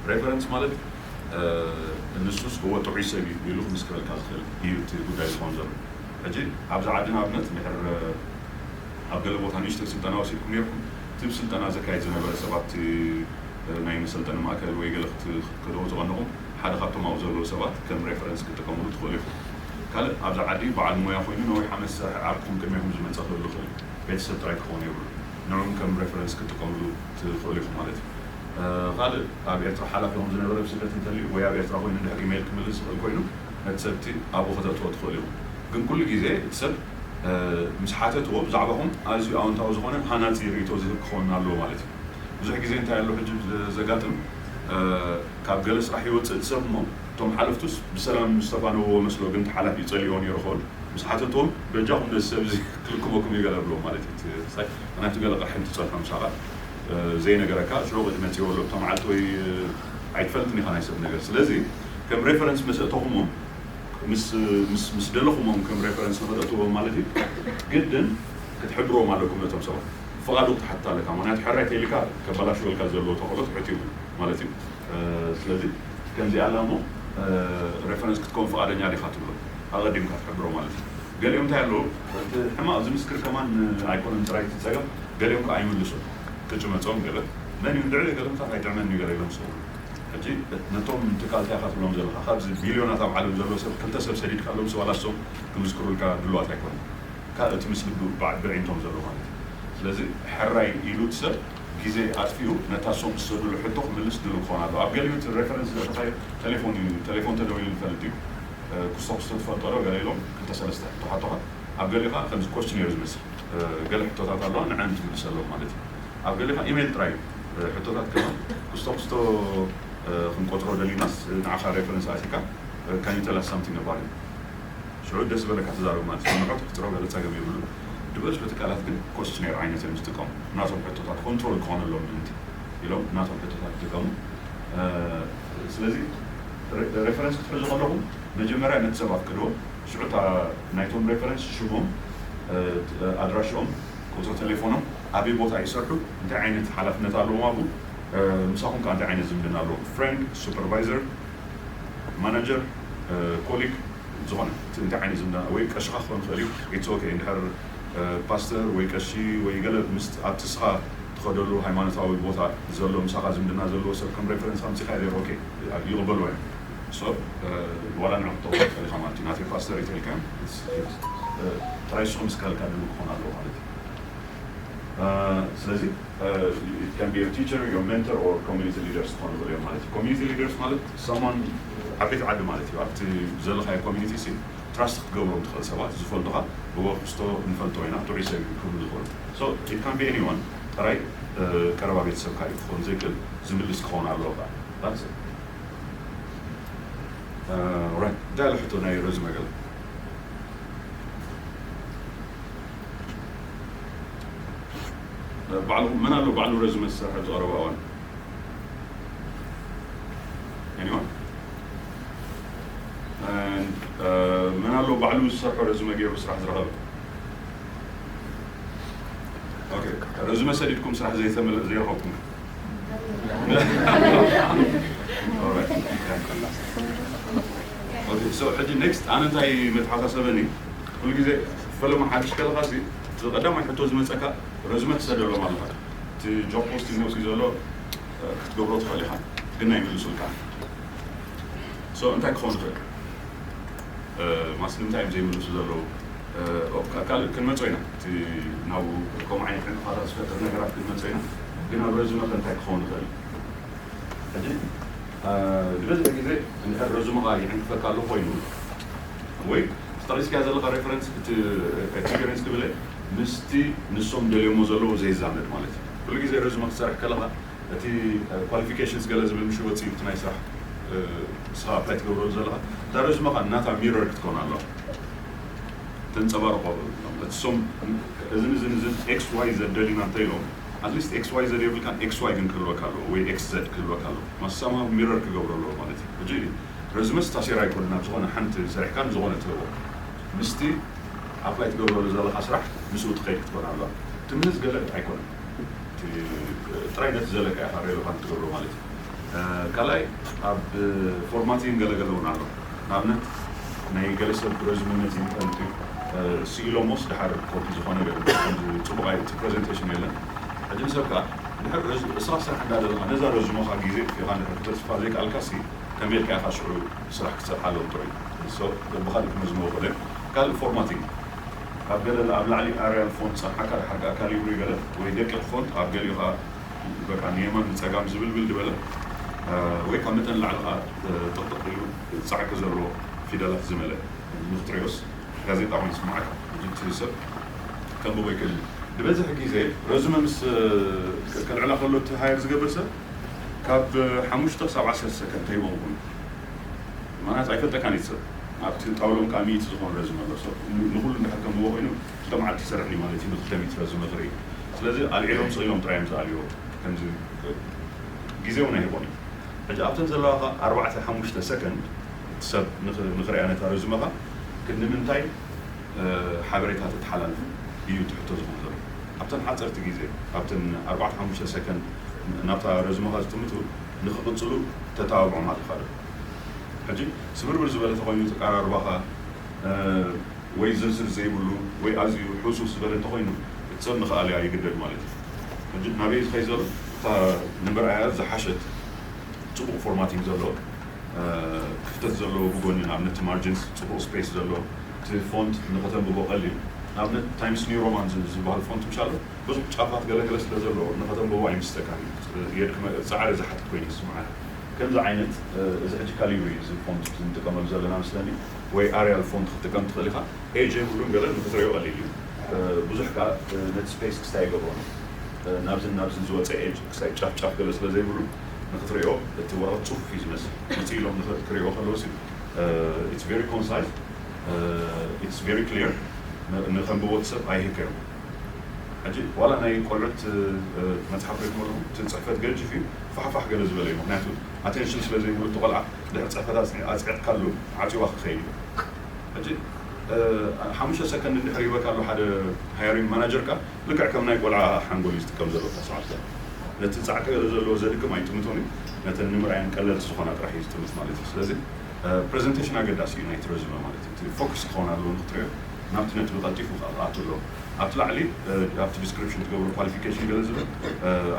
ሬፈረንስ ማለት ንሱስ እወ ጥዑይ ሰብ እዩ ኢሉ ክምስክረልካ ዝኽእል እዩ እቲ ጉዳይ ዝኾን ዘሎ። ሕጂ ኣብዚ ዓዲ ንኣብነት ድሕር ኣብ ገለ ቦታ ንእሽተይ ስልጠና ወሲድኩም ነርኩም እቲ ስልጠና ዘካየድ ዝነበረ ሰባት ናይ መሰልጠኒ ማእከል ወይ ገለ ክትከደው ዝቐነኹም ሓደ ካብቶም ኣብኡ ዘለዉ ሰባት ከም ሬፈረንስ ክትጥቀምሉ ትኽእሉ ኢኹም። ካልእ ኣብዚ ዓዲ በዓል ሞያ ኮይኑ ነዊሕ ዓመት ዝሰርሐ ዓርኩም ቅድሜኹም ዝመፀ ክህሉ ይኽእል ቤተሰብ ጥራይ ክኸውን የብሉ ንዕም ከም ሬፈረንስ ክትጥቀምሉ ትኽእሉ ኢኹም ማለት እዩ። ካልእ ኣብ ኤርትራ ሓላፊ ኹም ዝነበረ ብስደት እንተልዩ ወይ ኣብ ኤርትራ ኮይኑ ድሕሪ ኢሜይል ክምልስ ዝኽእል ኮይኑ ነቲ ሰብቲ ኣብኡ ከተእትዎ ትኽእሉ ኢኹም። ግን ኩሉ ግዜ እቲ ሰብ ምስ ሓተትዎ ብዛዕባኹም ኣዝዩ ኣወንታዊ ዝኾነ ሃናፂ ርእቶ ዝህብ ክኸውን ኣለዎ ማለት እዩ። ብዙሕ ግዜ እንታይ ኣሎ ሕጂ ዘጋጥም ካብ ገለ ስራሕ ይወፅእ እቲ ሰብ እሞ እቶም ሓለፍቱስ ብሰላም ዝተፋነዎ መስሎ ግን ተሓላፊ ፀሊኦ ነይሩ ኸውን ምስ ሓተትዎም በጃኹም ነዚ ሰብ እዚ ክልክመኩም ይገለ ብሎ ማለት እዩ። ምክንያቱ ገለ ቅርሒ እንትፀንሖ ምሳኻ ዘይነገረካ ሽዑ ቅጭ መፂዎ ኣሎ ብታ መዓልቲ ወይ ኣይትፈልጥን ኢኻ ናይ ሰብ ነገር። ስለዚ ከም ሬፈረንስ መሰእተኹምዎም ምስ ደለኹምዎም ከም ሬፈረንስ ንኸተእትዎም ማለት እዩ ግድን ክትሕብርዎም ኣለኩም ነቶም ሰባት። ፍቓዱ ክትሓትት ኣለካ። ምክንያቱ ሕራይ ተይልካ ከበላሽወልካ ዘለዎ ተኽእሎ ትሕት እዩ ማለት እዩ። ስለዚ ከምዚ ኣላ እሞ ሬፈረንስ ክትከውን ፍቓደኛ ዲኻ ትብሎ ኣቐዲምካ ትሕብሮ ማለት እዩ። ገሊኦም እንታይ ኣለዉ እቲ ሕማቕ ዝምስክር ከማን ኣይኮነን ጥራይ እቲ ጸገም ገሊኦም ከዓ ኣይምልሱን። ቅጭ መጾም ገለ መን እዩ ልዕሊ ገለምታት ኣይጥዕመን እዩ ገለ ኢሎም ዝሰብሩ። ሕጂ ነቶም ትካል እንታይ ኢኻ ትብሎም ዘለኻ ካብዚ ቢልዮናት ኣብ ዓለም ዘሎ ሰብ ክልተ ሰብ ሰዲድካሎም ስዋላ እሶም ክምስክሩልካ ድልዋት ኣይኮኑን። ካልእ እቲ ምስ ልቡ ብርዒንቶም ዘሎ ማለት እዩ። ስለዚ ሕራይ ኢሉ እቲ ሰብ ግዜ ኣጥፊኡ ነታ እሶም ዝሰዱሉ ሕቶ ክምልስ ድሉው ክኾን ኣለዎ። ኣብ ገሊኡ እቲ ሬፈረንስ ዘእተኻዮ ቴሌፎን እዩ። ቴሌፎን ተደዊሉ ይፈልጥ እዩ። ኩስቶ ኩስቶ ትፈልጦ ዶ ገለ ኢሎም ክልተ ሰለስተ ሕቶ ሓቶኻ። ኣብ ገሊኡ ከዓ ከምዚ ኮስችኔር ዝመስል ገለ ሕቶታት ኣለዋ ንዐን ትምልሰሎም ማለት እዩ። ኣብ ገሊኡ ከዓ ኢሜይል ጥራይ እዩ። ሕቶታት ከማን ኩስቶ ኩስቶ ክንቆፅሮ ደሊናስ ንዓኻ ሬፈረንስ ኣቲካ can you tell us something about it ሽዑ ደስ ዝበለካ ትዛረብ ማለት እዩ። ንሖ ተፍጥሮ ገለ ጸገም የብሉ። ዝበዝሑ ትካላት ግን ኮስችኔር ዓይነት እዮም ዝጥቀሙ። ናቶም ሕቶታት ኮንትሮል ክኾነሎም ምእንቲ ኢሎም ናቶም ሕቶታት ይጥቀሙ። ስለዚ ሬፈረንስ ክትሕዙ ከለኹም መጀመርያ ነቲ ሰብ ኣፍቅድዎ። ሽዑ እታ ናይቶም ሬፈረንስ ሽሞም፣ ኣድራሽኦም፣ ቁፅሪ ቴሌፎኖም፣ ኣበይ ቦታ ይሰርሑ፣ እንታይ ዓይነት ሓላፍነት ኣለዎም ኣብኡ፣ ምሳኹም ከዓ እንታይ ዓይነት ዝምድና ኣለዎም፣ ፍሬንድ፣ ሱፐርቫይዘር፣ ማናጀር፣ ኮሊግ፣ ዝኾነ እንታይ ዓይነት ዝምድና ወይ ቀሽኻ ክኾን ይኽእል እዩ። ኢትስ ኦኬ እንድሕር ፓስተር ወይ ቀሺ ወይ ገለ ምስ ኣብቲ ስኻ ትኸደሉ ሃይማኖታዊ ቦታ ዘሎ ምሳኻ ዝምድና ዘለዎ ሰብ ከም ሬፈረንስ ኣምፂኻ ዜር ኦኬ ይቕበልዎ እዮም። So ዋላ ንዕቅቶ ፈልካ ማለት እዩ ናተይ ፓስተር ይተልካ ጥራይ ስኹም ስካልካ ድሉ ክኾን ኣለዎ ማለት እዩ። ስለዚህ can be your teacher, your mentor or community leaders ክኾኑ ይኽእሉ እዮም ማለት እዩ። Community leaders ማለት someone ዓበይቲ ዓዲ ማለት እዩ። ኣብቲ ዘለኻዮ community ሲ ትራስት ክትገብሮም ትኽእል ሰባት ዝፈልጡኻ ብወክስቶ ንፈልጦ ኢና ጥዑይ ሰብ ክብሉ ዝኽእሉ። So it can be anyone ጥራይ ቀረባ ቤተሰብካ እዩ ክኸውን ዘይክእል ዝምልስ ክኸውን ኣለዎ። ራይት እንታይ ኣሎ ሕቶ ናይ ረዝመ ገለ ባዕሉ መን ኣሎ ባዕሉ ረዝመ ዝሰርሐ ዝቐረበ እዋን anyone መን ኣሎ ባዕሉ ዝሰርሖ ረዝመ ገይሩ ስራሕ ዝረኸበ ረዝመ ሰዲድኩም ስራሕ ዘይረኸብኩም ሕጂ ኔክስት ኣነ እንታይ መተሓሳሰበኒ ኩሉ ግዜ ፈለማ ሓድሽ ከለካ እቲ ቀዳማይ ሕቶ ዝመፀካ ረዝመ ትሰደሎም ኣለካ እቲ ጆብ ፖስቲንግ መፅኡ ዘሎ ክትገብሮ ትኽእል ኢኻ ግን ኣይምልሱልካ እንታይ ክኸውን ይኽእል ማስ ንምንታይ እዮም ዘይምልሱ ዘለዉ ካልእ ክንመፆ ኢና ናብኡ ከምኡ ዓይነት ዕንቅፋታት ዝፈጥር ነገራት ክንመፆ ኢና ግን ኣብ ረዝመ ከ እንታይ ክኸውን ይኽእል ሕጂ ዝበዝሕ ግዜ እንድሕር ረዝምኻ ይዕንቅፈካ ኣሎ ኮይኑ ወይ ተጠቂስካያ ዘለካ ሬፈረንስ እቲ ኤክስፔሪንስ ትብለ ምስቲ ንሶም ደልዮሞ ዘለዉ ዘይዛመድ ማለት እዩ ኩሉ ግዜ ረዝመ ክትሰርሕ ከለካ እቲ ኳሊፊኬሽንስ ገለ ዝብል ምሽ ወፅእ እቲ ናይ ስራሕ ንስኻ ኣፕላይ ትገብረሉ ዘለካ እዛ ረዝመኻ እናታ ሚረር ክትከውን ኣለዋ ተንፀባርቆ እሶም እዝን እዝን እዝን ኤክስ ዋይ ዘደሊና እንተ ኢሎም ኣትሊስት ኤክስ ዋይ ዘድ የብልካን ኤክስ ዋይ ግን ክህልወካ ኣለዎ ወይ ኤክስ ዘድ ክህልወካ ኣለዎ ማሳማ ሚረር ክገብሩ ኣለዎ ማለት እዩ ሕጂ ረዝመስ ታሴራ ኣይኮነ ናብ ዝኾነ ሓንቲ ሰሪሕካ ንዝኾነ ትህቦ ምስቲ ኣፕላይ ትገብረሉ ዘለካ ስራሕ ምስኡ ትኸይድ ክትኮን ኣለዋ ትምህዝ ገለ ኣይኮነን ጥራይ ነቲ ዘለካ ኢኻ ሬሌቫንት ትገብሮ ማለት እዩ ካልኣይ ኣብ ፎርማቲን ገለገለ እውን ኣሎ ንኣብነት ናይ ገለ ሰብ ረዝመ መፂኡ ጠንጢ ስኢሎሞስ ድሓር ኮፒ ዝኾነ ገለ ፅቡቅ እቲ ፕሬዘንቴሽን የለን ሕጂ ንሰብ ከዓ ድሕር እሳ ስራሕ እንዳደለካ ነዛ ረዝሞካ ግዜ ኢኻ ድሕር ክተፅፋ ዘይከኣልካ ሲ ከመይ ኢልካ ኢኻ ሽዑ ስራሕ ክትሰርሓሎም ጥዑይ ብኻሊእ ክመዝሞ ይኽእል ካልእ ፎርማቲንግ ኣብ ገለ ኣብ ላዕሊ ኣርያል ፎንት ጸንሓካ ድሓር ከዓ ካሊብሪ ገለ ወይ ደቂቕ ፎንት ኣብ ገሊኡ ከዓ በቃ ንየማን ንጸጋም ዝብልብል ዝበለ ወይ ካብ መጠን ላዕሊ ከዓ ጥቕጥቕ ኢሉ ጻዕቂ ዘለዎ ፊደላት ዝመለ ንክትሪኦስ ጋዜጣ ኮይኑ ይስምዓካ እዚ ሰብ ከንብቦ ይክእል እዩ ዝበዝሕ ግዜ ረዝመ ምስ ከልዕላ ከሎ እቲ ሃየር ዝገብር ሰብ ካብ ሓሙሽተ ክሳብ ዓሰርተ ሰከንድ ተይቦም ኮይኑ ማለት ኣይፈልጠካን እዩ ሰብ ኣብቲ ጣውሎም ከዓ ሚእቲ ዝኾኑ ረዝመ ኣሎ ሰብ ንኩሉ እንድሕር ከንብቦ ኮይኑ ክልተ መዓልቲ ይሰርሕ እዩ ማለት እዩ ንክልተ ሚእቲ ረዝመ ክርኢ ስለዚ ኣልዒሎም ስቕ ኢሎም ጥራይ እዮም ዝኣልዮ ከምዚ ግዜ እውን ኣይህቦን እዩ ሕጂ ኣብተን ዘለዋ ከዓ ኣርባዕተ ሓሙሽተ ሰከንድ እቲ ሰብ ንክርያ ነታ ረዝመኻ ግን ንምንታይ ሓበሬታ ተተሓላልፉ እዩ ትሕቶ ዝኾን ዘሎ ኣብተን ሓፀርቲ ግዜ ኣብተን ኣርባዕተ ሓሙሽተ ሰከንድ ናብታ ረዝመኻ ዝጥምቱ ንክቕፅሉ ተተባብዖም ኣለካ ዶ ሕጂ ስብርብር ዝበለ ተኮይኑ ተቀራርባኻ ወይ ዝርዝር ዘይብሉ ወይ ኣዝዩ ሕሱር ዝበለ እንተኮይኑ እቲ ሰብ ንክኣልያ ይግደድ ማለት እዩ ሕጂ ናበይ ዝኸይ ዘሎ እታ ንምርኣያ ዝሓሸት ፅቡቅ ፎርማቲንግ ዘለዎ ክፍተት ዘለዎ ብጎኒ ንኣብነት ማርጅንስ ፅቡቅ ስፔስ ዘለዎ እቲ ፎንት ንኸተንብቦ ቀሊል ንኣብነት ታይምስ ኒው ሮማን ዝበሃል ፎንት ምሻሎ ብዙሕ ጫፋት ገለገለ ስለ ዘለዎ ንኸተንብቦ ኣይምስተካን የድክመ ፃዕሪ ዝሓት ኮይኑ ይስምዓኒ ከምዚ ዓይነት እዚ ሕጂ ካሊብሪ እዚ ፎንት ንጥቀመሉ ዘለና መስለኒ ወይ ኣርያል ፎንት ክትጥቀም ትኽእል ኢኻ ኤጅ የብሉን ገለ ንክትሪኦ ቀሊል እዩ ብዙሕ ከዓ ነቲ ስፔስ ክስታይ ይገብሮ ናብዝን ናብዝን ዝወፀ ኤጅ ክስታይ ጫፍ ጫፍ ገለ ስለ ዘይብሉ ንክትሪኦ እቲ ወረቐት ፅፉፍ እዩ ዝመስል ውፅእ ኢሎም ክሪኦ ከለዎ ሲ it's very concise it's very clear ንከንብቦ ሰብ ኣይህከዮም ሕጂ ዋላ ናይ ቆልዑት መፅሓፍ ሪኩም ኣለኹ እቲ ፅሕፈት ገጅፍ እዩ ፋሕፋሕ ገለ ዝበለ እዩ ምክንያቱ ኣቴንሽን ስለ ዘይብሉ እቲ ቆልዓ ድሕር ፅሕፈት ኣፅዕጥካሉ ዓፂዋ ክኸይድ እዩ ሕጂ ሓሙሽተ ሰከንድ እንድሕር ይበካ ኣሎ ሓደ ሃይሪንግ ማናጀር ካ ልክዕ ከም ናይ ቆልዓ ሓንጎል እዩ ዝጥቀም ዘሎ ተሰዓት ነቲ ፃዕቂ ገለ ዘለዎ ዘድክም ኣይጥምቶን እዩ ነተን ንምርኣየን ቀለልቲ ዝኾና ጥራሕ እዩ ዝጥምት ማለት እዩ ስለዚ ፕሬዘንቴሽን ኣገዳሲ እዩ ናይ ትረዝመ ማለት እዩ ፎክስ ክኸውን ኣለዎ ንክትሪኦ ናብቲ ነጥቢ ቀልጢፉ ኣቱ ኣለዎ ኣብቲ ላዕሊ ኣብቲ ዲስክሪፕሽን ትገብሮ ኳሊፊኬሽን ገለ ዝብል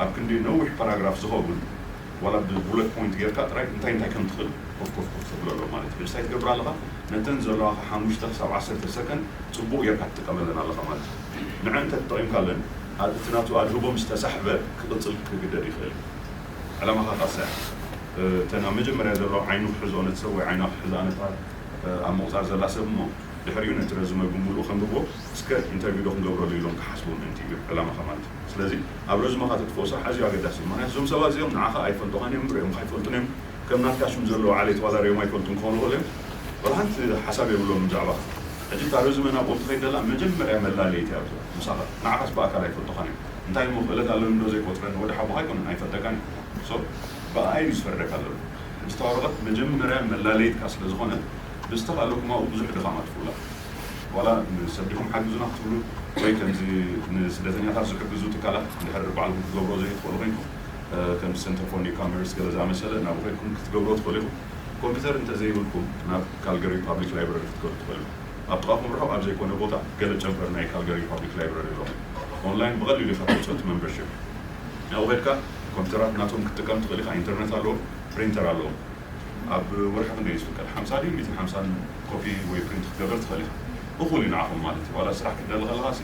ኣብ ክንዲ ነዊሕ ፓራግራፍ ዝኸውን ዋላ ብቡለት ፖይንት ጌርካ ጥራይ እንታይ እንታይ ከም ትኽእል ኮፍ ኮፍ ኮፍ ተብሎ ኣሎ ማለት እዩ። እንታይ ትገብር ኣለኻ? ነተን ዘለዋኻ ሓሙሽተ ክሳብ ዓሰርተ ሰከንድ ጽቡቕ ጌርካ ትጥቀመለን ኣለኻ ማለት እዩ። ንዐ እንተ ተጠቒምካለን፣ ኣ- እቲ ናቱ ኣድህቦ ምስ ተሳሕበ ክቕጽል ክግደድ ይኽእል እዩ። ዕላማኻ ካሳ እያ። እተን ኣብ መጀመርያ ዘለዋ ዓይኑ ክሕዝኦ ነቲ ሰብ ወይ ዓይና ክሕዝኣ ነታ ኣብ ምቑጻር ዘላ ሰብ እሞ ድሕሪኡ ነቲ ረዝመ ብምሉኡ ከንብቦ እስከ ኢንተርቪው ዶ ክንገብረሉ ኢሎም ክሓስቡ ምእንቲ እዩ ዕላማኻ ማለት እዩ። ስለዚ ኣብ ረዝመኻ ተጥፍኦ ስራሕ ኣዝዩ ኣገዳሲ እዩ። ምክንያቱ እዞም ሰባት እዚኦም ንዓኻ ኣይፈልጡኻን እዮም፣ ሪኦም ኣይፈልጡን እዮም። ከም ናትካ ሽም ዘለዎ ዓሌት ዋላ ሪኦም ኣይፈልጡን ክኾኑ ይኽእሉ እዮም። ዋላ ሓንቲ ሓሳብ የብሎም ብዛዕባኻ። ሕጂ እታ ረዝመ ናብኦም ትኸይድ ዘላ መጀመርያ መላለይት እያ እዚኣ ምሳኻ። ንዓኻስ ብኣካል ኣይፈልጡኻን እዮም። እንታይ እሞ ክእለት ኣለኒ ዶ ዘይቆጽረኒ ወዲ ሓቦኻ ኣይኮነን ኣይፈልጠካን እዩ። So ብኣይ እዩ ዝፈርደካ ዘሎ። ምስታ ወረቐት መጀመርያ መላለይትካ ስለ ዝኾነ ብዝተኻእለኩም ኣብኡ ብዙሕ ድኻም ኣጥፍኡላ። ዋላ ንሰብ ዲኹም ሓግዙና ክትብሉ ወይ ከምዚ ንስደተኛታት ዝሕግዙ ትካላት እንድሕር ባዕልኩም ክትገብሮ ዘይትኽእሉ ኮይንኩም እ፣ ከም Center for Newcomers ገለ ዝኣመሰለ ናብኡ ከይድኩም ክትገብሮ ትኽእሉ ኢኹም። ኮምፒውተር እንተዘይብልኩም ናብ ካልገሪ ፓብሊክ ላይብረሪ ክትከዱ ትኽእሉ። ኣብ ጥቓኹም ርሑቕ ኣብ ዘይኮነ ቦታ ገለ ጨንፈር ናይ ካልገሪ ፓብሊክ ላይብረሪ ኣለኹም። ኦንላይን ብቐሊሉ ኢኻ ተውፅኦ እቲ መምበርሺፕ። ናብኡ ከድካ ኮምፒውተራት ናቶም ክትጥቀም ትኽእል ኢኻ። ኢንተርነት ኣለዎም፣ ፕሪንተር ኣለዎም። ኣብ ወርሒ ክንደይ እዩ ዝፍቀድ? ሓምሳ ድዩ ሚእትን ሓምሳን ኮፒ ወይ ፕሪንት ክትገብር ትኽእል ኢኻ። እኹል እዩ ንዓኹም ማለት እዩ። ዋላ ስራሕ ክትደሊ ከለኻ ሲ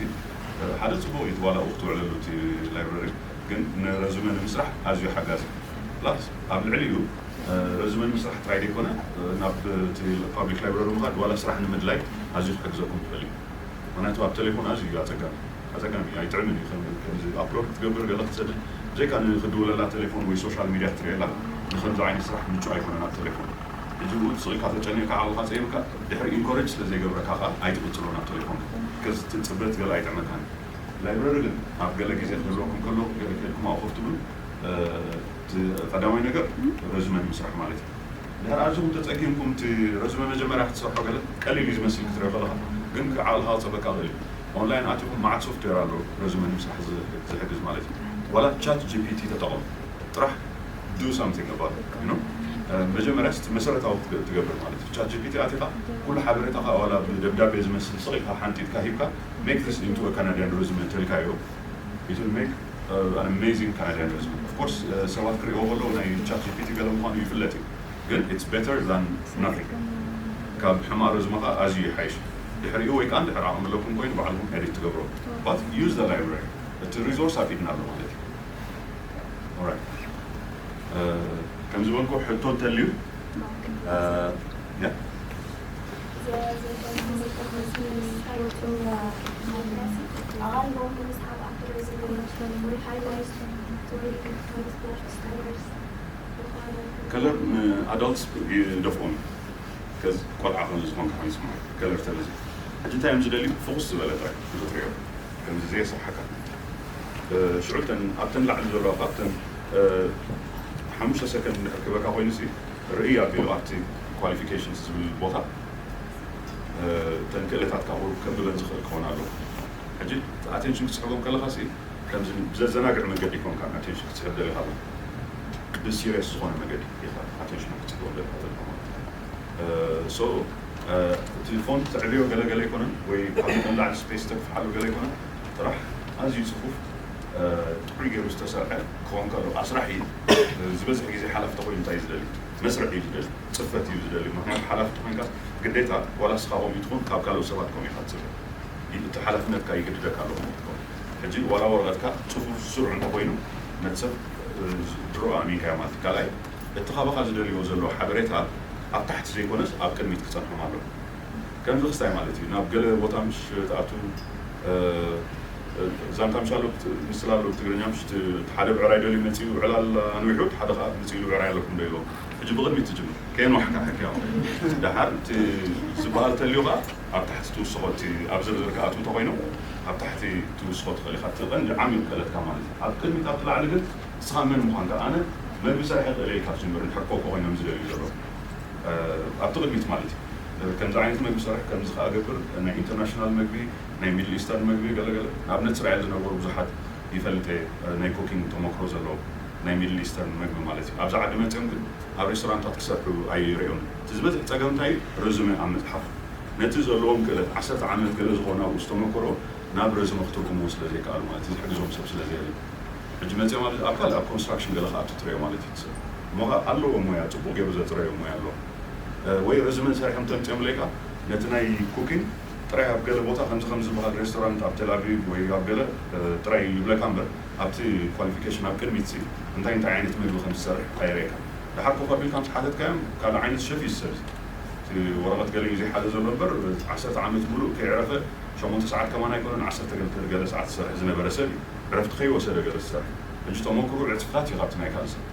ሓደ ጽቡቕ እዩ ዋላ እኹ ትውዕለሉ እቲ ላይብረሪ፣ ግን ንረዙመ ንምስራሕ ኣዝዩ ሓጋዚ እዩ። ፕላስ ኣብ ልዕሊኡ ረዙመ ንምስራሕ ጥራይ ዘይኮነ ናብ እቲ ፓብሊክ ላይብረሪ ምኻድ ዋላ ስራሕ ንምድላይ ኣዝዩ ክሕግዘኩም ይኽእል እዩ። ምክንያቱ ኣብ ቴሌፎን ኣዝዩ እዩ ኣጸጋሚ ኣጸጋሚ እዩ፣ ኣይጥዕምን እዩ። ከም- ከምዚ ኣፕሎድ ክትገብር ገለ ክትሰድድ ብዘይካ ንክድውለላ ቴሌፎን ወይ ሶሻል ሚድያ ክትርእየላ ንከምዚ ዓይነት ስራሕ ምቹእ ኣይኮነን ኣብ ቴሌፎን። ሕጂ እውን ስቕ ኢልካ ተጨኒቕካ ዓቕልኻ ጸይምካ ድሕሪ ኢንኮሬጅ ስለ ዘይገብረካ ከዓ ኣይትቕጽሎ ናብ ቴሌፎን። ከዚ እቲ ጽበት ገለ ኣይጥዕመካን። ላይብረሪ ግን ኣብ ገለ ግዜ ክህልወኩም ከሎ ገለ ከድኩም ኣብኡ ኮፍ ትብሉ። እቲ ቀዳማይ ነገር ረዙመ ንምስራሕ ማለት እዩ። ድሕሪ ኣዚኹም ተጸጊምኩም እቲ ረዙመ መጀመርያ ክትሰርሖ ገለ ቀሊል እዩ ዝመስል ክትሪኦ ከለኻ፣ ግን ዓቕልኻ ክጸበካ ይኽእል እዩ። ኦንላይን ኣቲኹም መዓት ሶፍትዌር ኣሎ ረዙመ ንምስራሕ ዝሕግዝ ማለት እዩ። ዋላ ቻት ጂፒቲ ተጠቐሙ ጥራሕ do something about it you know መጀመርያ እቲ መሰረታዊ ትገብር ማለት እዩ። ቻት ጂፒቲ ኣቲኻ ኩሉ ሓበሬታኻ ዋላ ብደብዳቤ ዝመስል ስቕ ኢልካ ሓንጢጥካ ሂብካ make this into a Canadian resume እንተልካዮ it will make an amazing Canadian resume። Of course ሰባት ክሪእዎ ከለዉ ናይ ቻት ጂፒቲ ገለ ምዃኑ ይፍለጥ እዩ፣ ግን it's better than nothing። ካብ ሕማቕ ረዝመኻ ኣዝዩ ይሓይሽ። ድሕሪኡ ወይ ከዓ እንድሕር ዓቕሚ ኣለኩም ኮይኑ ባዕልኩም ኤዲት ትገብሮ። But use the library፣ እቲ ሪሶርስ ኣብ ኢድና ኣሎ ማለት እዩ። Alright። ከም ዝበልኩ ሕቶ እንተልዩ ያ ከለር ንኣዳልትስ ይደፍኦም። ከዚ ቆልዓ ከም ዝኾንካ ኮይኑ ይስምዓካ። ከለር ተለዚ ሕጂ እንታይ እዮም ዝደልዩ? ፍኹስ ዝበለ ጥራይ ክትሪኦ፣ ከምዚ ዘየስርሓካ። ሽዑ እተን ኣብተን ላዕሊ ዘለዋ ካብተን ሓሙሽተ ሰከንድ እንድሕር ክበካ ኮይኑ ሲ ርእይ ኣቢሉ ኣብቲ ኳሊፊኬሽንስ ዝብል ቦታ እተን ክእለታትካ ቁሩብ ከብበን ዝኽእል ክኾን ኣለዎ። ሕጂ ኣቴንሽን ክትስሕቦም ከለኻ ሲ ከምዚ ብዘዘናግዕ መገዲ ይኮንካ ኣቴንሽን ክትስሕብ ደሊኻ፣ ብሲሪየስ ዝኾነ መገዲ ኢኻ ኣቴንሽን ክትስሕቦም ደሊኻ ዘለካ ማለት እዩ። ሶ እቲ ፎንት ተዕብዮ ገለገለ ኣይኮነን ወይ ካብ ንላዕሊ ስፔስ ተግፍሓሉ ገለ ኣይኮነን። ጥራሕ ኣዝዩ ጽፉፍ ጥዑይ ገይሩ ዝተሰርሐ ክኾን ከሎ ኣስራሕ እዩ። ዝበዝሕ ግዜ ሓላፍቲ ኮይኑ እንታይ እዩ ዝደሊ? መስርሕ እዩ ዝደሊ፣ ጽፈት እዩ ዝደሊ። ምክንያቱ ሓላፍቲ ኮይንካ ግዴታ ዋላ እስኻ ከምኡ ትኹን ካብ ካልኦት ሰባት ከምኡ ኢኻ ትጽበ። እቲ ሓላፍነትካ ይግድደካ ኣሎ ከምኡ ትኸውን። ሕጂ ዋላ ወረቐትካ ጽፉፍ ስሩዕ እንተኮይኑ ነቲ ሰብ ድሮ ኣሚንካዮ ማለት እዩ። ካልኣይ እቲ ካባኻ ዝደልዮ ዘሎ ሓበሬታ ኣብ ታሕቲ ዘይኮነስ ኣብ ቅድሚት ክጸንሖም ኣለዎ። ከምዚ ክስታይ ማለት እዩ። ናብ ገለ ቦታ ምሽ ትኣቱ ዛንታ ምሽ ኣሎ ምስላ ኣሎ ብትግርኛ ምሽ ሓደ ብዕራይ ደልዩ መፅኡ ዕላል ኣንዊሑ ሓደ ከዓ መፅኡ ብዕራይ ኣለኩም ዶ ኢልዎ። ሕጂ ብቕድሚት ትጅምር ከየንዋሕካ ሕክያ ደሓር እቲ ዝበሃል ተልዩ ከዓ ኣብ ታሕቲ ትውስኾ እቲ ኣብ ዝርዝር ክኣትዉ እንተኮይኑ ኣብ ታሕቲ ትውስኾ ትኽእል ኢኻ። እቲ ቀንዲ ዓሚቕ ክእለትካ ማለት እዩ። ኣብ ቅድሚት ኣብቲ ላዕሊ ግን ንስኻ መን ምዃንካ ኣነ መግቢ ሰሪሐ ክእለ ኢልካ ትጅምር እንድሕር ኮኮ ኮይኖም ዝደልዩ ዘሎ ኣብቲ ቅድሚት ማለት እዩ። ከምዚ ዓይነት መግቢ ሰርሕ ከምዚ ከዓ ገብር ናይ ኢንተርናሽናል መግቢ ናይ ሚድል ኢስተርን መግቢ ገለገለ ንኣብነት እስራኤል ዝነበሩ ብዙሓት ይፈልጥ እየ ናይ ኮኪንግ ተመክሮ ዘለዎ ናይ ሚድል ኢስተርን መግቢ ማለት እዩ። ኣብዚ ዓዲ መፅኦም ግን ኣብ ሬስቶራንታት ክሰርሑ ኣይርእዮም። እቲ ዝበዝሕ ፀገም እንታይ እዩ? ረዙመ ኣብ ምፅሓፍ ነቲ ዘለዎም ክእለት ዓሰርተ ዓመት ገለ ዝኾነ ኣብኡ ዝተመክሮ ናብ ረዝመ ክትርጉምዎ ስለ ዘይከኣሉ ማለት እዩ። ዝሕግዞም ሰብ ስለ ዘየለ ሕጂ መፅኦም ኣብዚ ኣካል ኣብ ኮንስትራክሽን ገለ ክኣቱ ትሪኦ ማለት እዩ። እሞ ኸዓ ኣለዎ ሞያ፣ ጽቡቕ ገይሩ ዘጽረዮ ሞያ ኣለዎ። እ፣ ወይ ርዝመ ሰሪሖም ተምጽኦም ለይካ ነቲ ናይ ኩኪንግ ጥራይ ኣብ ገለ ቦታ ከምዚ ከም ዝበሃል ሬስቶራንት ኣብ ቴል ኣቪቭ ወይ ኣብ ገለ፣ እ፣ ጥራይ ይብለካ እምበር ኣብቲ ኳሊፊኬሽን ኣብ ቅድሚት ሲ እንታይ እንታይ ዓይነት ምግቢ ከም ዝሰርሕ ኣይርእየካ። ደሓር ኮፍ ኣቢልካ ምስ ሓተትካዮም ካልእ ዓይነት ሸፍ እዩ ዝሰብ። እቲ ወረቐት ገለ እዩ ዘይሓዘ ዘሎ እምበር ዓሰርተ ዓመት ሙሉእ ከይዕረፈ ሸሞንተ ሰዓት ከማን ኣይኮነን ዓሰርተ ገለ ሰዓት ዝሰርሕ ዝነበረ ሰብ እዩ። ዕረፍቲ ከይወሰደ ገለ ዝሰርሕ። ሕጂ ተመክሮ ዕጽፍታት እዩ ካብቲ ናይ ካልእ ሰብ።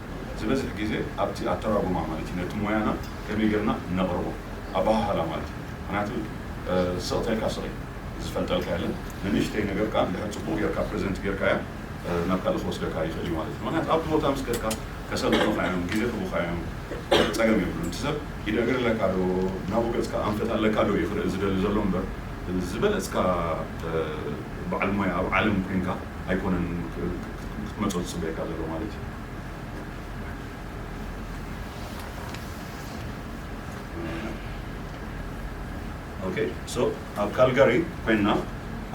ዝበዝሕ ግዜ ኣብቲ ኣተራጉማ ማለት እዩ፣ ነቲ ሞያና ከመይ ጌርና ነቕርቦ፣ ኣበሃህላ ማለት እዩ። ምኽንያቱ፣ እ፣ ስቕ ተልካ ስቕ እዩ፣ ዝፈልጠልካ የለን። ንንእሽተይ ነገር ከኣ እንድሕር ጽቡቕ ጌርካ ፕሬዘንት ጌርካያ፣ እ፣ ናብ ካልእ ክወስደካ ይኽእል እዩ ማለት እዩ። ምኽንያቱ ኣብቲ ቦታ ምስ ከድካ ከሰልጥኑኻ እዮም፣ ግዜ ክህቡኻ እዮም፣ ጸገም የብሉን። እቲ ሰብ ኢድ እግሪ ኣለካ ዶ፣ ናብኡ ገጽካ ኣንፈት ኣለካ ዶ እዩ ክርኢ ዝደሊ ዘሎ እምበር፣ ዝበለጽካ፣ እ፣ በዓል ሞያ ኣብ ዓለም ኮይንካ ኣይኮነን ክ-፣ ክ-፣ ክትመጾ ዝጽበየካ ዘሎ ማለት እዩ። ኦኬ፣ ሶ ኣብ ካልጋሪ ኮይንና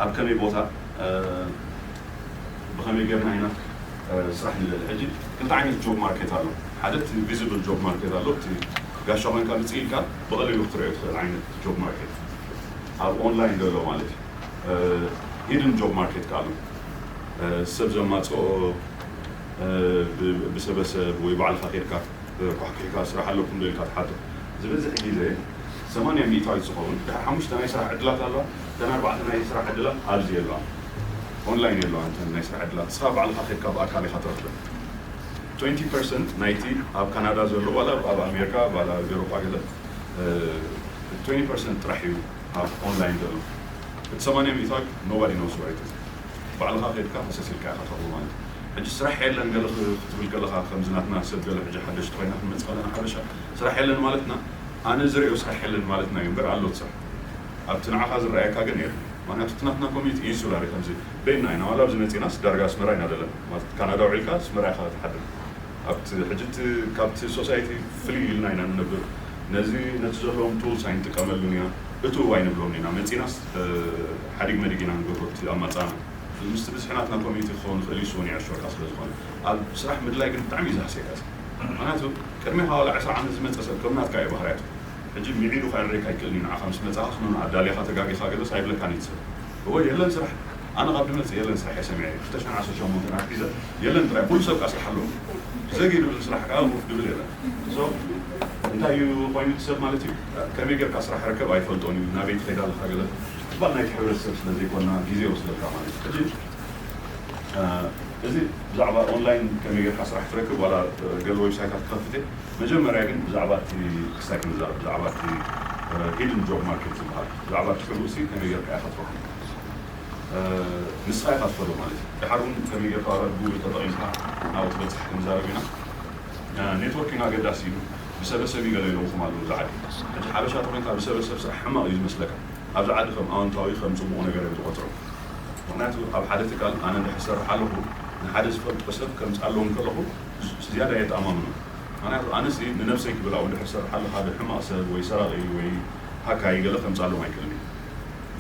ኣብ ከመይ ቦታ፣ እ፣ ብኸመይ ጌርና ኢና፣ እ፣ ስራሕ ንደሊ? ሕጂ ክልተ ዓይነት ጆብ ማርኬት ኣሎ። ሓደ እቲ ቪዚብል ጆብ ማርኬት ኣሎ፣ እቲ ጋሻ ኮይንካ ብጽእ ኢልካ ብቐሊሉ ክትርእዮ ትኽእል ዓይነት ጆብ ማርኬት፣ ኣብ ኦንላይን ዘሎ ማለት እዩ። እ፣ ሂድን ጆብ ማርኬት ከኣ ኣሎ። እ፣ ሰብ ዘማጽኦ፣ እ፣ ብ-፣ ብሰበሰብ ወይ ባዕልኻ ኬድካ፣ እ፣ ኳሕኪሕካ ስራሕ ኣለኩም ዶ ኢልካ ትሓቶ። ዝበዝሕ ግዜ ሰማንያ ሚእታዊት ዝኸውን ድሕሪ ሓሙሽተ ናይ ስራሕ ዕድላት ኣለዋ። እተን ኣርባዕተ ናይ ስራሕ ዕድላት ኣብዚ የለዋን፣ ኦንላይን የለዋን። እተን ናይ ስራሕ ዕድላት ንስኻ ባዕልኻ ኬድካ ብኣካል ኢኻ ትረኽበን። ትዌንቲ ፐርሰንት ናይቲ ኣብ ካናዳ ዘሎ ዋላ ኣብ ኣሜሪካ ዋላ ኣብ ኤውሮጳ ገለ፣ እ፣ ትዌንቲ ፐርሰንት ጥራሕ እዩ ኣብ ኦንላይን ዘሎ። እቲ ሰማንያ ሚእታዊት nobody knows where it is። ባዕልኻ ኬድካ ፈሰስ ኢልካ ኢኻ ትረኽቦ ማለት እዩ። ሕጂ ስራሕ የለን ገለ ክ-፣ ክትብል ከለኻ ከምዚ ናትና ሰብ ገለ ሕጂ ሓደሽቲ ኮይና ክንመጽእ ከለና ሓበሻ ስራሕ የለን ማለትና፣ ኣነ ዝርእዮ ስራሕ የለን ማለትና እዩ እምበር ኣሎ እቲ ስራሕ። ኣብቲ ንዓኻ ዝረኣየካ ግን የለን። ምኽንያቱ እቲ ናትና ኮሚኒቲ ኢንሱላር እዩ፣ ከምዚ በይንና ኢና፣ ዋላ ኣብዚ መጺናስ ዳርጋ ኣስመራ ኢና ዘለና። ማለት ካናዳ ውዒልካ ኣስመራ ኢኻ ትሓድር። ኣብቲ ሕጂ እቲ ካብቲ ሶሳይቲ ፍልይ ኢልና ኢና ንነብር። ነዚ ነቲ ዘለዎም ቱልስ ኣይንጥቀመሉን ኢና፣ እትው ኣይንብሎምን ኢና። መጺናስ፣ እ፣ ሓዲግ መዲግ ኢና ንገብሮ እቲ ኣማጻና። ምስቲ ብዝሒ ናትና ኮሚኒቲ ክኸውን ይኽእል እዩ፣ እሱ እውን ይዕሾካ ስለ ዝኾነ። ኣብ ስራሕ ምድላይ ግን ብጣዕሚ እዩ ዘህስየካ። ምኽንያቱ ቅድሜኻ ዋላ ዕስራ ዓመት ዝመጸ ሰብ ከም ናትካ እዩ ባህርያቱ። ሕጂ ሚዒዱ ከዕርየካ ኣይክእልን እዩ። ንዓኻ ምስ መጻኻ ክመኑ ኣዳሊኻ ተጋጊኻ ገለስ ኣይብለካን እዩ እቲ ሰብ። እወ የለን ስራሕ። ኣነ ካብ ድመጽእ የለን ስራሕ እየ ሰሚዐ። ክልተ ሽሕን ዓሰርተ ሸሞንተን ኣትሒዘ የለን ጥራይ። ኩሉ ሰብ ከኣ ስራሕ ኣለዎ። ዘጊ ድብል ስራሕ ከኣ ኮፍ ድብል የለን። ሶ እንታይ እዩ ኮይኑ እቲ ሰብ ማለት እዩ፣ ከመይ ጌርካ ስራሕ ርከብ ኣይፈልጦን እዩ። ናበይ ትኸይድ ኣለኻ ገለ ክፋል ናይቲ ሕብረተሰብ ስለ ዘይኮና ግዜ ይወስደልካ ማለት እዩ። ሕጂ፣ እ፣ እዚ ብዛዕባ ኦንላይን ከመይ ጌርካ ስራሕ ትረክብ ዋላ፣ እ፣ ገለ ዌብሳይታት ክኸፍት እየ። መጀመርያ ግን ብዛዕባ እቲ ክሳይ ክንዛረብ፣ ብዛዕባ እቲ፣ እ፣ ሂድን ጆብ ማርኬት ዝበሃል፣ ብዛዕባ እቲ ሕቡእ ሲ ከመይ ጌርካ ኢኻ ትረኽቦ? እ፣ ንስኻ ኢኻ ትፈልጦ ማለት እዩ። ደሓር እውን ከመይ ጌርካ ዋላ ጉግል ተጠቒምካ ናብኡ ትበጽሕ ክንዛረብ ኢና። እ፣ ኔትወርኪንግ ኣገዳሲ እዩ። ብሰበሰብ እዩ ገለ ኢለውኹም ኣለዉ ዝዓዲ። ሕጂ ሓበሻ ተኾይንካ ብሰበሰብ ስራሕ ሕማቕ እዩ ዝመስለካ። ኣብዚ ዓዲ ከም ኣወንታዊ፣ ከም ጽቡቕ ነገር እዮም ዝቖጽሮ። ምኽንያቱ ኣብ ሓደ ትካል ኣነ እንድሕር ዝሰርሕ ኣለኹ፣ ንሓደ ዝፈልጦ ሰብ ከምጽእ ኣለዎ እንከለኹ፣ ዝያዳ እየ ተኣማምኖ። ምኽንያቱ ኣነሲ ንነብሰይ ክብል ኣብኡ እንድሕር ዝሰርሕ ኣለኹ፣ ሓደ ሕማቕ ሰብ ወይ ሰራቒ ወይ ሃካይ ገለ ከምጽእ ኣለዎም ኣይክእልን እየ።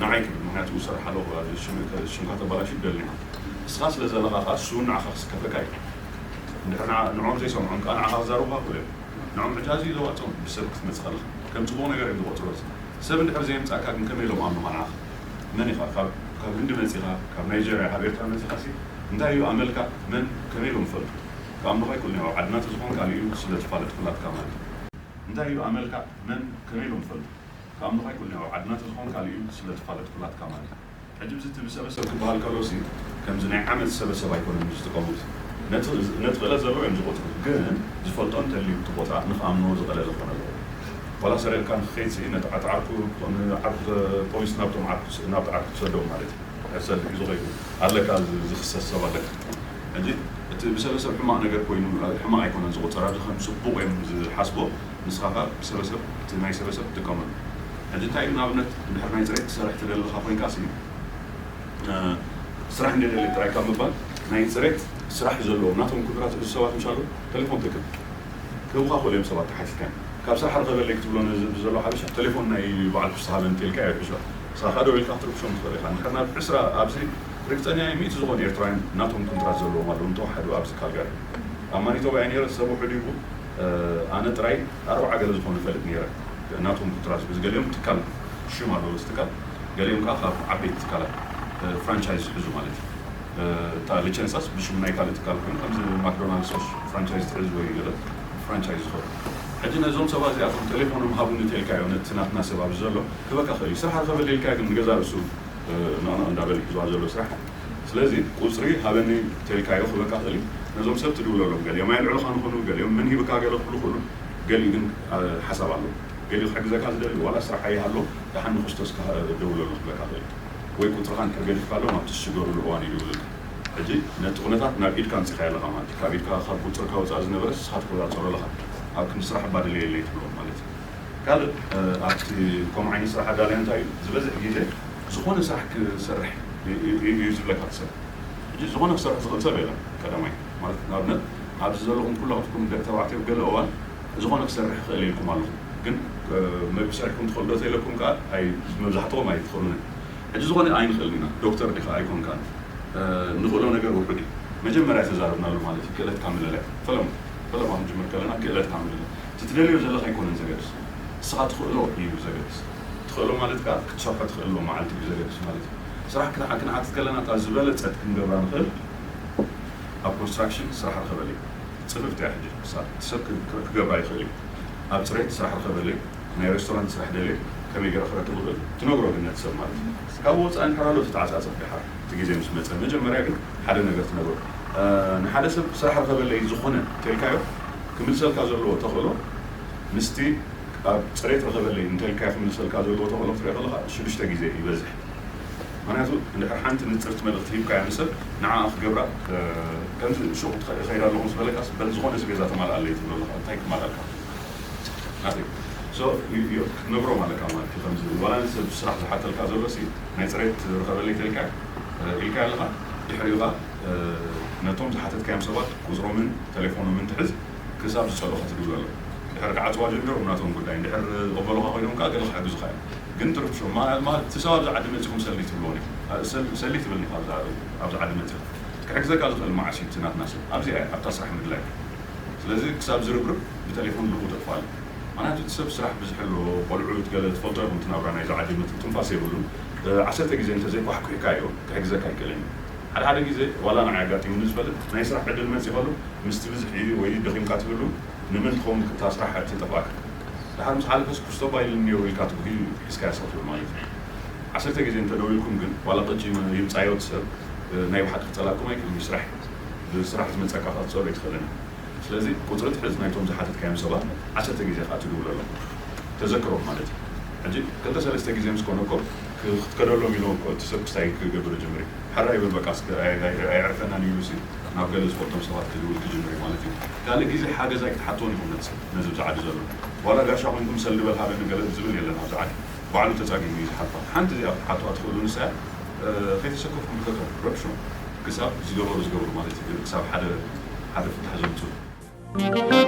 ንዓይ ክብል፣ ምኽንያቱ ዝሰርሕ ኣለኹ፣ ሽም-፣ ሽምካ ተበላሹ ይደልን እየ። ንስኻ ስለ ዘለኻ ከኣ እሱ እውን ንዓኻ ክስከፈካ እዩ። እንድሕር ንዓ-፣ ንዕኦም ዘይሰምዖም ከኣ ንዓኻ ክዛረቡኻ ይኽእሉ እዮም። ንዕኦም ሕጂ ኣዝዩ ዘዋጽኦም ብሰብ ክትመጽእ ከለኻ ከም ጽቡቕ ነገር እዮም ዝቖጽርዎ። እዚ ሰብ እንድሕር ዘየምጻእካ ግን ከመይ ኢሎም ኣምኑኻ ንዓኻ? መን ኢኻ? ካብ፣ ካብ ህንዲ መጺኻ፣ ካብ ናይጀርያ፣ ካብ ኤርትራ መጺኻሲ እንታይ እዩ ኣመልካ? መን ከመይ ኢሎም ይፈልጡ? ክኣምኑኻ ኣይክእሉን እዮም። ኣብ ዓድና ተዝኾን ካልእ እዩ ስለ ትፋለጥ ኩላትካ ማለት እዩ። እንታይ እዩ ኣመልካ? መን ከመይ ኢሎም ይፈልጡ? ክኣምኑኻ ኣይክእሉን እዮም። ኣብ ዓድና ተዝኾን ካልእ እዩ ስለ ትፋለጥ ኩላትካ ማለት እዩ። ሕጂ ብዚ እቲ ብሰበሰብ ክበሃል ከሎ ሲ ከምዚ ናይ ዓመት ሰበሰብ ኣይኮነን ዝጥቀሙት። ነቲ፣ ነቲ ክእለት ዘለዎ እዮም ዝቆጽሩ፣ ግን ዝፈልጦ እንተልዩ እቲ ቦታ ንኽኣምኖ ዝቐለለ ክኾን ኣለዎ። ዋላ ሰሪቕካ ንክኸይድ ሲ ነቲ ዓርኩ፣ ንዓርኩ ተ-፣ ፖሊስ ናብቶም ዓርኩ፣ ናብቲ ዓርኩ ትሰዶም ማለት እዩ። ሕሰል እዩ ዝኸይዱ ኣለካ፣ ዝ-፣ ዝኽሰስ ሰብ ኣለካ። ሕጂ እቲ ብሰበሰብ ሕማቕ ነገር ኮይኑ ሕማቕ ኣይኮነን ዝቑጸር፣ ኣብዚ ከም ጽቡቕ እዮም ዝሓስቦ። ንስኻ ከኣ ብሰበሰብ፣ እቲ ናይ ሰበሰብ ትጥቀመሉ። ሕጂ እንታይ እዩ ንኣብነት እንድሕር ናይ ጽሬት ትሰርሕ ትደሊ ኣለኻ ኮይንካ ሲ፣ እ፣ ስራሕ እንደ ደሊ ጥራይ ካብ ምባል ናይ ጽሬት ስራሕ ዘለዎም ናቶም ክብራት ዝሕዙ ሰባት ምሻሉ ቴሌፎን ትእክብ። ክህቡኻ ክእሉ እዮም ሰባት ተሓቲትካዮም። ካብ ስራሕ ርኸበለይ ክትብሎ ንዝ-፣ ዘሎ ሓበሻ ቴሌፎን ናይ ባዕልኩ ዝተሃበ እንተልካ ይሕሾ። ንስኻ ከኣ ደው ኢልካ ክትርብሾም ትኽእል ኢኻ። እንድሕር ናብ ዕስራ ኣብዚ ርግጸኛ እየ፣ ሚእቲ ዝኾኑ ኤርትራውያን ናቶም ኮንትራት ዘለዎም ኣለዉ፣ እንተወሓዱ ኣብዚ ካልጋሪ። ኣብ ማኒቶባ እየ ነይረ፣ ሰብ ውሑድ እዩ፣ ኣነ ጥራይ ኣርባዓ ገለ ዝኾኑ እፈልጥ ነይረ። ናቶም ኮንትራት ዝገሊኦም ትካል ሽም ኣለዎ እዚ ትካል፣ ገሊኦም ከዓ ካብ ዓበይቲ ትካላት ፍራንቻይዝ ዝሕዙ ማለት እዩ። እታ ሊቸንሳስ ብሽም ናይ ካልእ ትካል ኮይኑ ከምዚ ማክዶናልድስ ፍራንቻይዝ ትሕዝ ወይ ገለ ፍራንቻይዝ ዝኸዱ። ሕጂ ነዞም ሰባት እዚኣቶም ቴሌፎኖም ሃቡኒ ተልካዮ ነቲ ናትና ሰብ ኣብዚ ዘሎ ክበካ ክእል እዩ። ስራሕ ርከበለ ኢልካ ግን ንገዛ ርእሱ ነቕነቕ እንዳበል ዝዋ ዘሎ ስራሕ። ስለዚ ቁፅሪ ሃበኒ ተልካዮ ክበካ ክእል እዩ። ነዞም ሰብ ትድውለሎም ገሊኦም ኣይልዕሉኻ ንኾኑ፣ ገሊኦም ምን ሂብካ ገለ ክብሉ ክእሉ፣ ገሊኡ ግን ሓሳብ ኣሎ። ገሊኡ ክሕግዘካ ዝደሊ ዋላ ስራሕ ኣይሃሎ ደሓን ንክስቶስ ደውለሉ ክብለካ ክእል። ወይ ቁፅርኻ እንድሕር ገዲፍካ ኣሎ ኣብቲ ዝሽገሩሉ እዋን ይድውልልካ። ሕጂ ነቲ ኩነታት ናብ ኢድካ ኣምፂኻዮ ኣለኻ ማለት እዩ። ካብ ኢድካ ካብ ቁፅርካ ወፃእ ዝነበረ ንስኻ ትቆፃፀሮ ኣለኻ። ኣብ ክንዲ ስራሕ እባ ድለየለይ ትብሎም ማለት እዩ። ካልእ ኣብቲ ከምኡ ዓይነት ስራሕ ኣዳላይ እንታይ እዩ ዝበዝሕ ግዜ ዝኾነ ስራሕ ክሰርሕ እዩ ዝብለካ ትሰብ። ሕጂ ዝኾነ ክሰርሕ ዝኽእል ሰብ የለን። ቀዳማይ ማለት ንኣብነት ኣብዚ ዘለኹም ኩላትኩም ደቂ ተባዕትዮ ገለ እዋን ዝኾነ ክሰርሕ ክእል ኢልኩም ኣለኹም፣ ግን መግቢ ሰሪሕኩም ትኽእሉ ዶ ተኢለኩም ከዓ መብዛሕትኦም ኣይትኽእሉን። ሕጂ ዝኾነ ኣይንኽእልን ኢና። ዶክተር ዲኻ ኣይኮንካን ንኽእሎ ነገር ውሑድ እዩ። መጀመርያ ተዛረብናሉ ማለት እዩ። ክእለትካ ምልላይ ፈለማ ፈለማ ክንጅምር ከለና ክእለትካ ምልላይ እቲ ትደልዮ ዘለኻ ኣይኮነን ዘገድስ፣ ንስኻ ትኽእሎ እዩ ዘገድስ። ትኽእሎ ማለት ከዓ ክትሰርሖ ትኽእሎ መዓልቲ እዩ ዘገድስ ማለት እዩ። ስራሕ ክንዓትት ከለና እታ ዝበለፀት ክንገብራ ንኽእል ኣብ ኮንስትራክሽን ስራሕ ርከበለይ ፅፍፍቲ እያ። ሕጂ ሰብ ክገብራ ይኽእል እዩ። ኣብ ፅሬት ስራሕ ርከበለይ ናይ ሬስቶራንት ስራሕ ደልየ ከመይ ገይረ ክረክብ ይኽእል ትነግሮ ግን ነቲ ሰብ ማለት እዩ። ካብ ወፃኢ እንድሕር ኣሎ ተተዓፃፀፍ ድሓር እቲ ግዜ ምስ መፀ መጀመርያ ግን ሓደ ነገር ትነግሮ። ንሓደ ሰብ ስራሕ ርከበለይ ዝኾነ ተልካዮ ክምልሰልካ ዘለዎ ተኽእሎ ምስቲ ኣብ ፅሬት ርከበለይ እንተልካዮ ክምልሰልካ ዘለዎ ተኽእሎ ክትሪኦ ከለካ ሽዱሽተ ግዜ ይበዝሕ። ምክንያቱ እንድሕር ሓንቲ ንፅርቲ መልእክቲ ሂብካያ ንሰብ ንዓ ክገብራ ከምዚ ሹቅ ከይዳ ኣለኹ ምስ በለካስ በል ዝኾነ ገዛ ተማልኣለይ ትብሎ ኣለካ። እንታይ ክማልኣልካ ናተይ ክትነግሮም ኣለካ ማለት እዩ። ከምዚ ዋላ ንሰብ ስራሕ ዝሓተልካ ዘሎ ሲ ናይ ፅሬት ርከበለይ ተልካ ኢልካ ኣለካ። ድሕሪኡ ከዓ ነቶም ዝሓተትካዮም ሰባት ቁፅሮምን ቴሌፎኖምን ትሕዝ ክሳብ ዝፀልኦ ክትድውለሎም። ድሕር ክዓፅዋ ጀሚሮም ናቶም ጉዳይ እንድሕር ዝቕበሉካ ኮይኖም ከዓ ገለ ክሕግዙካ እዮም። ግን ትርፍሾም ማለት እቲ ሰብ ኣብዚ ዓዲ መፂኹም ሰሊ ትብልዎ ሰሊ ትብልኒ ኣብዚ ዓዲ መፂኹም ክሕግዘካ ዝኽእል መዓስ እዩ እቲ ናትና ሰብ ኣብዚኣ ኣብታ ስራሕ ምድላይ። ስለዚ ክሳብ ዝርብርብ ብቴሌፎን ልቡ ተጥፋሉ። ምክንያቱ እቲ ሰብ ስራሕ ብዙሕ ኣሎ፣ ቆልዑ ገለ ትፈልጦ ኢኹም ትናብራ ናይዚ ዓዲ መፅእ ትንፋስ የብሉን። ዓሰርተ ግዜ እንተዘይኳሕኩሕካዮ ክሕግዘካ ኣይክእልን እዩ። ሓደ ሓደ ግዜ ዋላ ንዓይ ኣጋጢሙኒ ዝፈልጥ ናይ ስራሕ ዕድል መፅእ ከሎ ምስቲ ብዝሒ ወይ ደኺምካ ትብሉ ንመን ትኸውን ክታ ስራሕ ትጠፍኣካ። ድሓር ምስ ሓለፈስ ክስቶ ባይል እኒኦ ኢልካ ትጉሂ ሒዝካ ያሳትሉ ማለት እዩ። ዓሰርተ ግዜ እንተደዊልኩም ግን ዋላ ቅጭ ይምፃዮ እቲ ሰብ ናይ ብሓቂ ክፀላእኩም ኣይክእልን እዩ። ስራሕ ብስራሕ ዝመፀካ ክትፀሎ ኣይትኽእልን። ስለዚ ቁፅሪ ትሕዝ ናይቶም ዝሓተትካዮም ሰባት ዓሰርተ ግዜ ከዓ ትድውለሎም ተዘክሮም ማለት እዩ። ሕጂ ክልተ ሰለስተ ግዜ ምስ ኮነኮ ክትከደሎም ኢሎ እቲ ሰብ ክስታይ ክገብር ጀምር። ሓራ ይብል በቃ ኣይዕርፈናን ኢሉ ናብ ገለ ዝፈልጦም ሰባት ክድውል ክጅምር ማለት እዩ። ካልእ ግዜ ሓገዝ ኣይክትሓትዎን ኢኹም ነቲ ሰብ ነዚ ብዝዓዲ ዘሎ ዋላ ጋሻ ኮይንኩም ሰልዲ በል ሃበኒ ገለ ዝብል የለን ኣብዚ ዓዲ። ባዕሉ ተፃጊሙ እዩ ዝሓልፋ። ሓንቲ እዚኣ ክትሓትዋ ትኽእሉ ንሳ እያ። ከይተሰከፍኩም ብከቶም ረብሾም ክሳብ ዝገበሩ ዝገብሩ ማለት እዩ። ክሳብ ሓደ ሓደ ፍታሕ ዘምፅኡ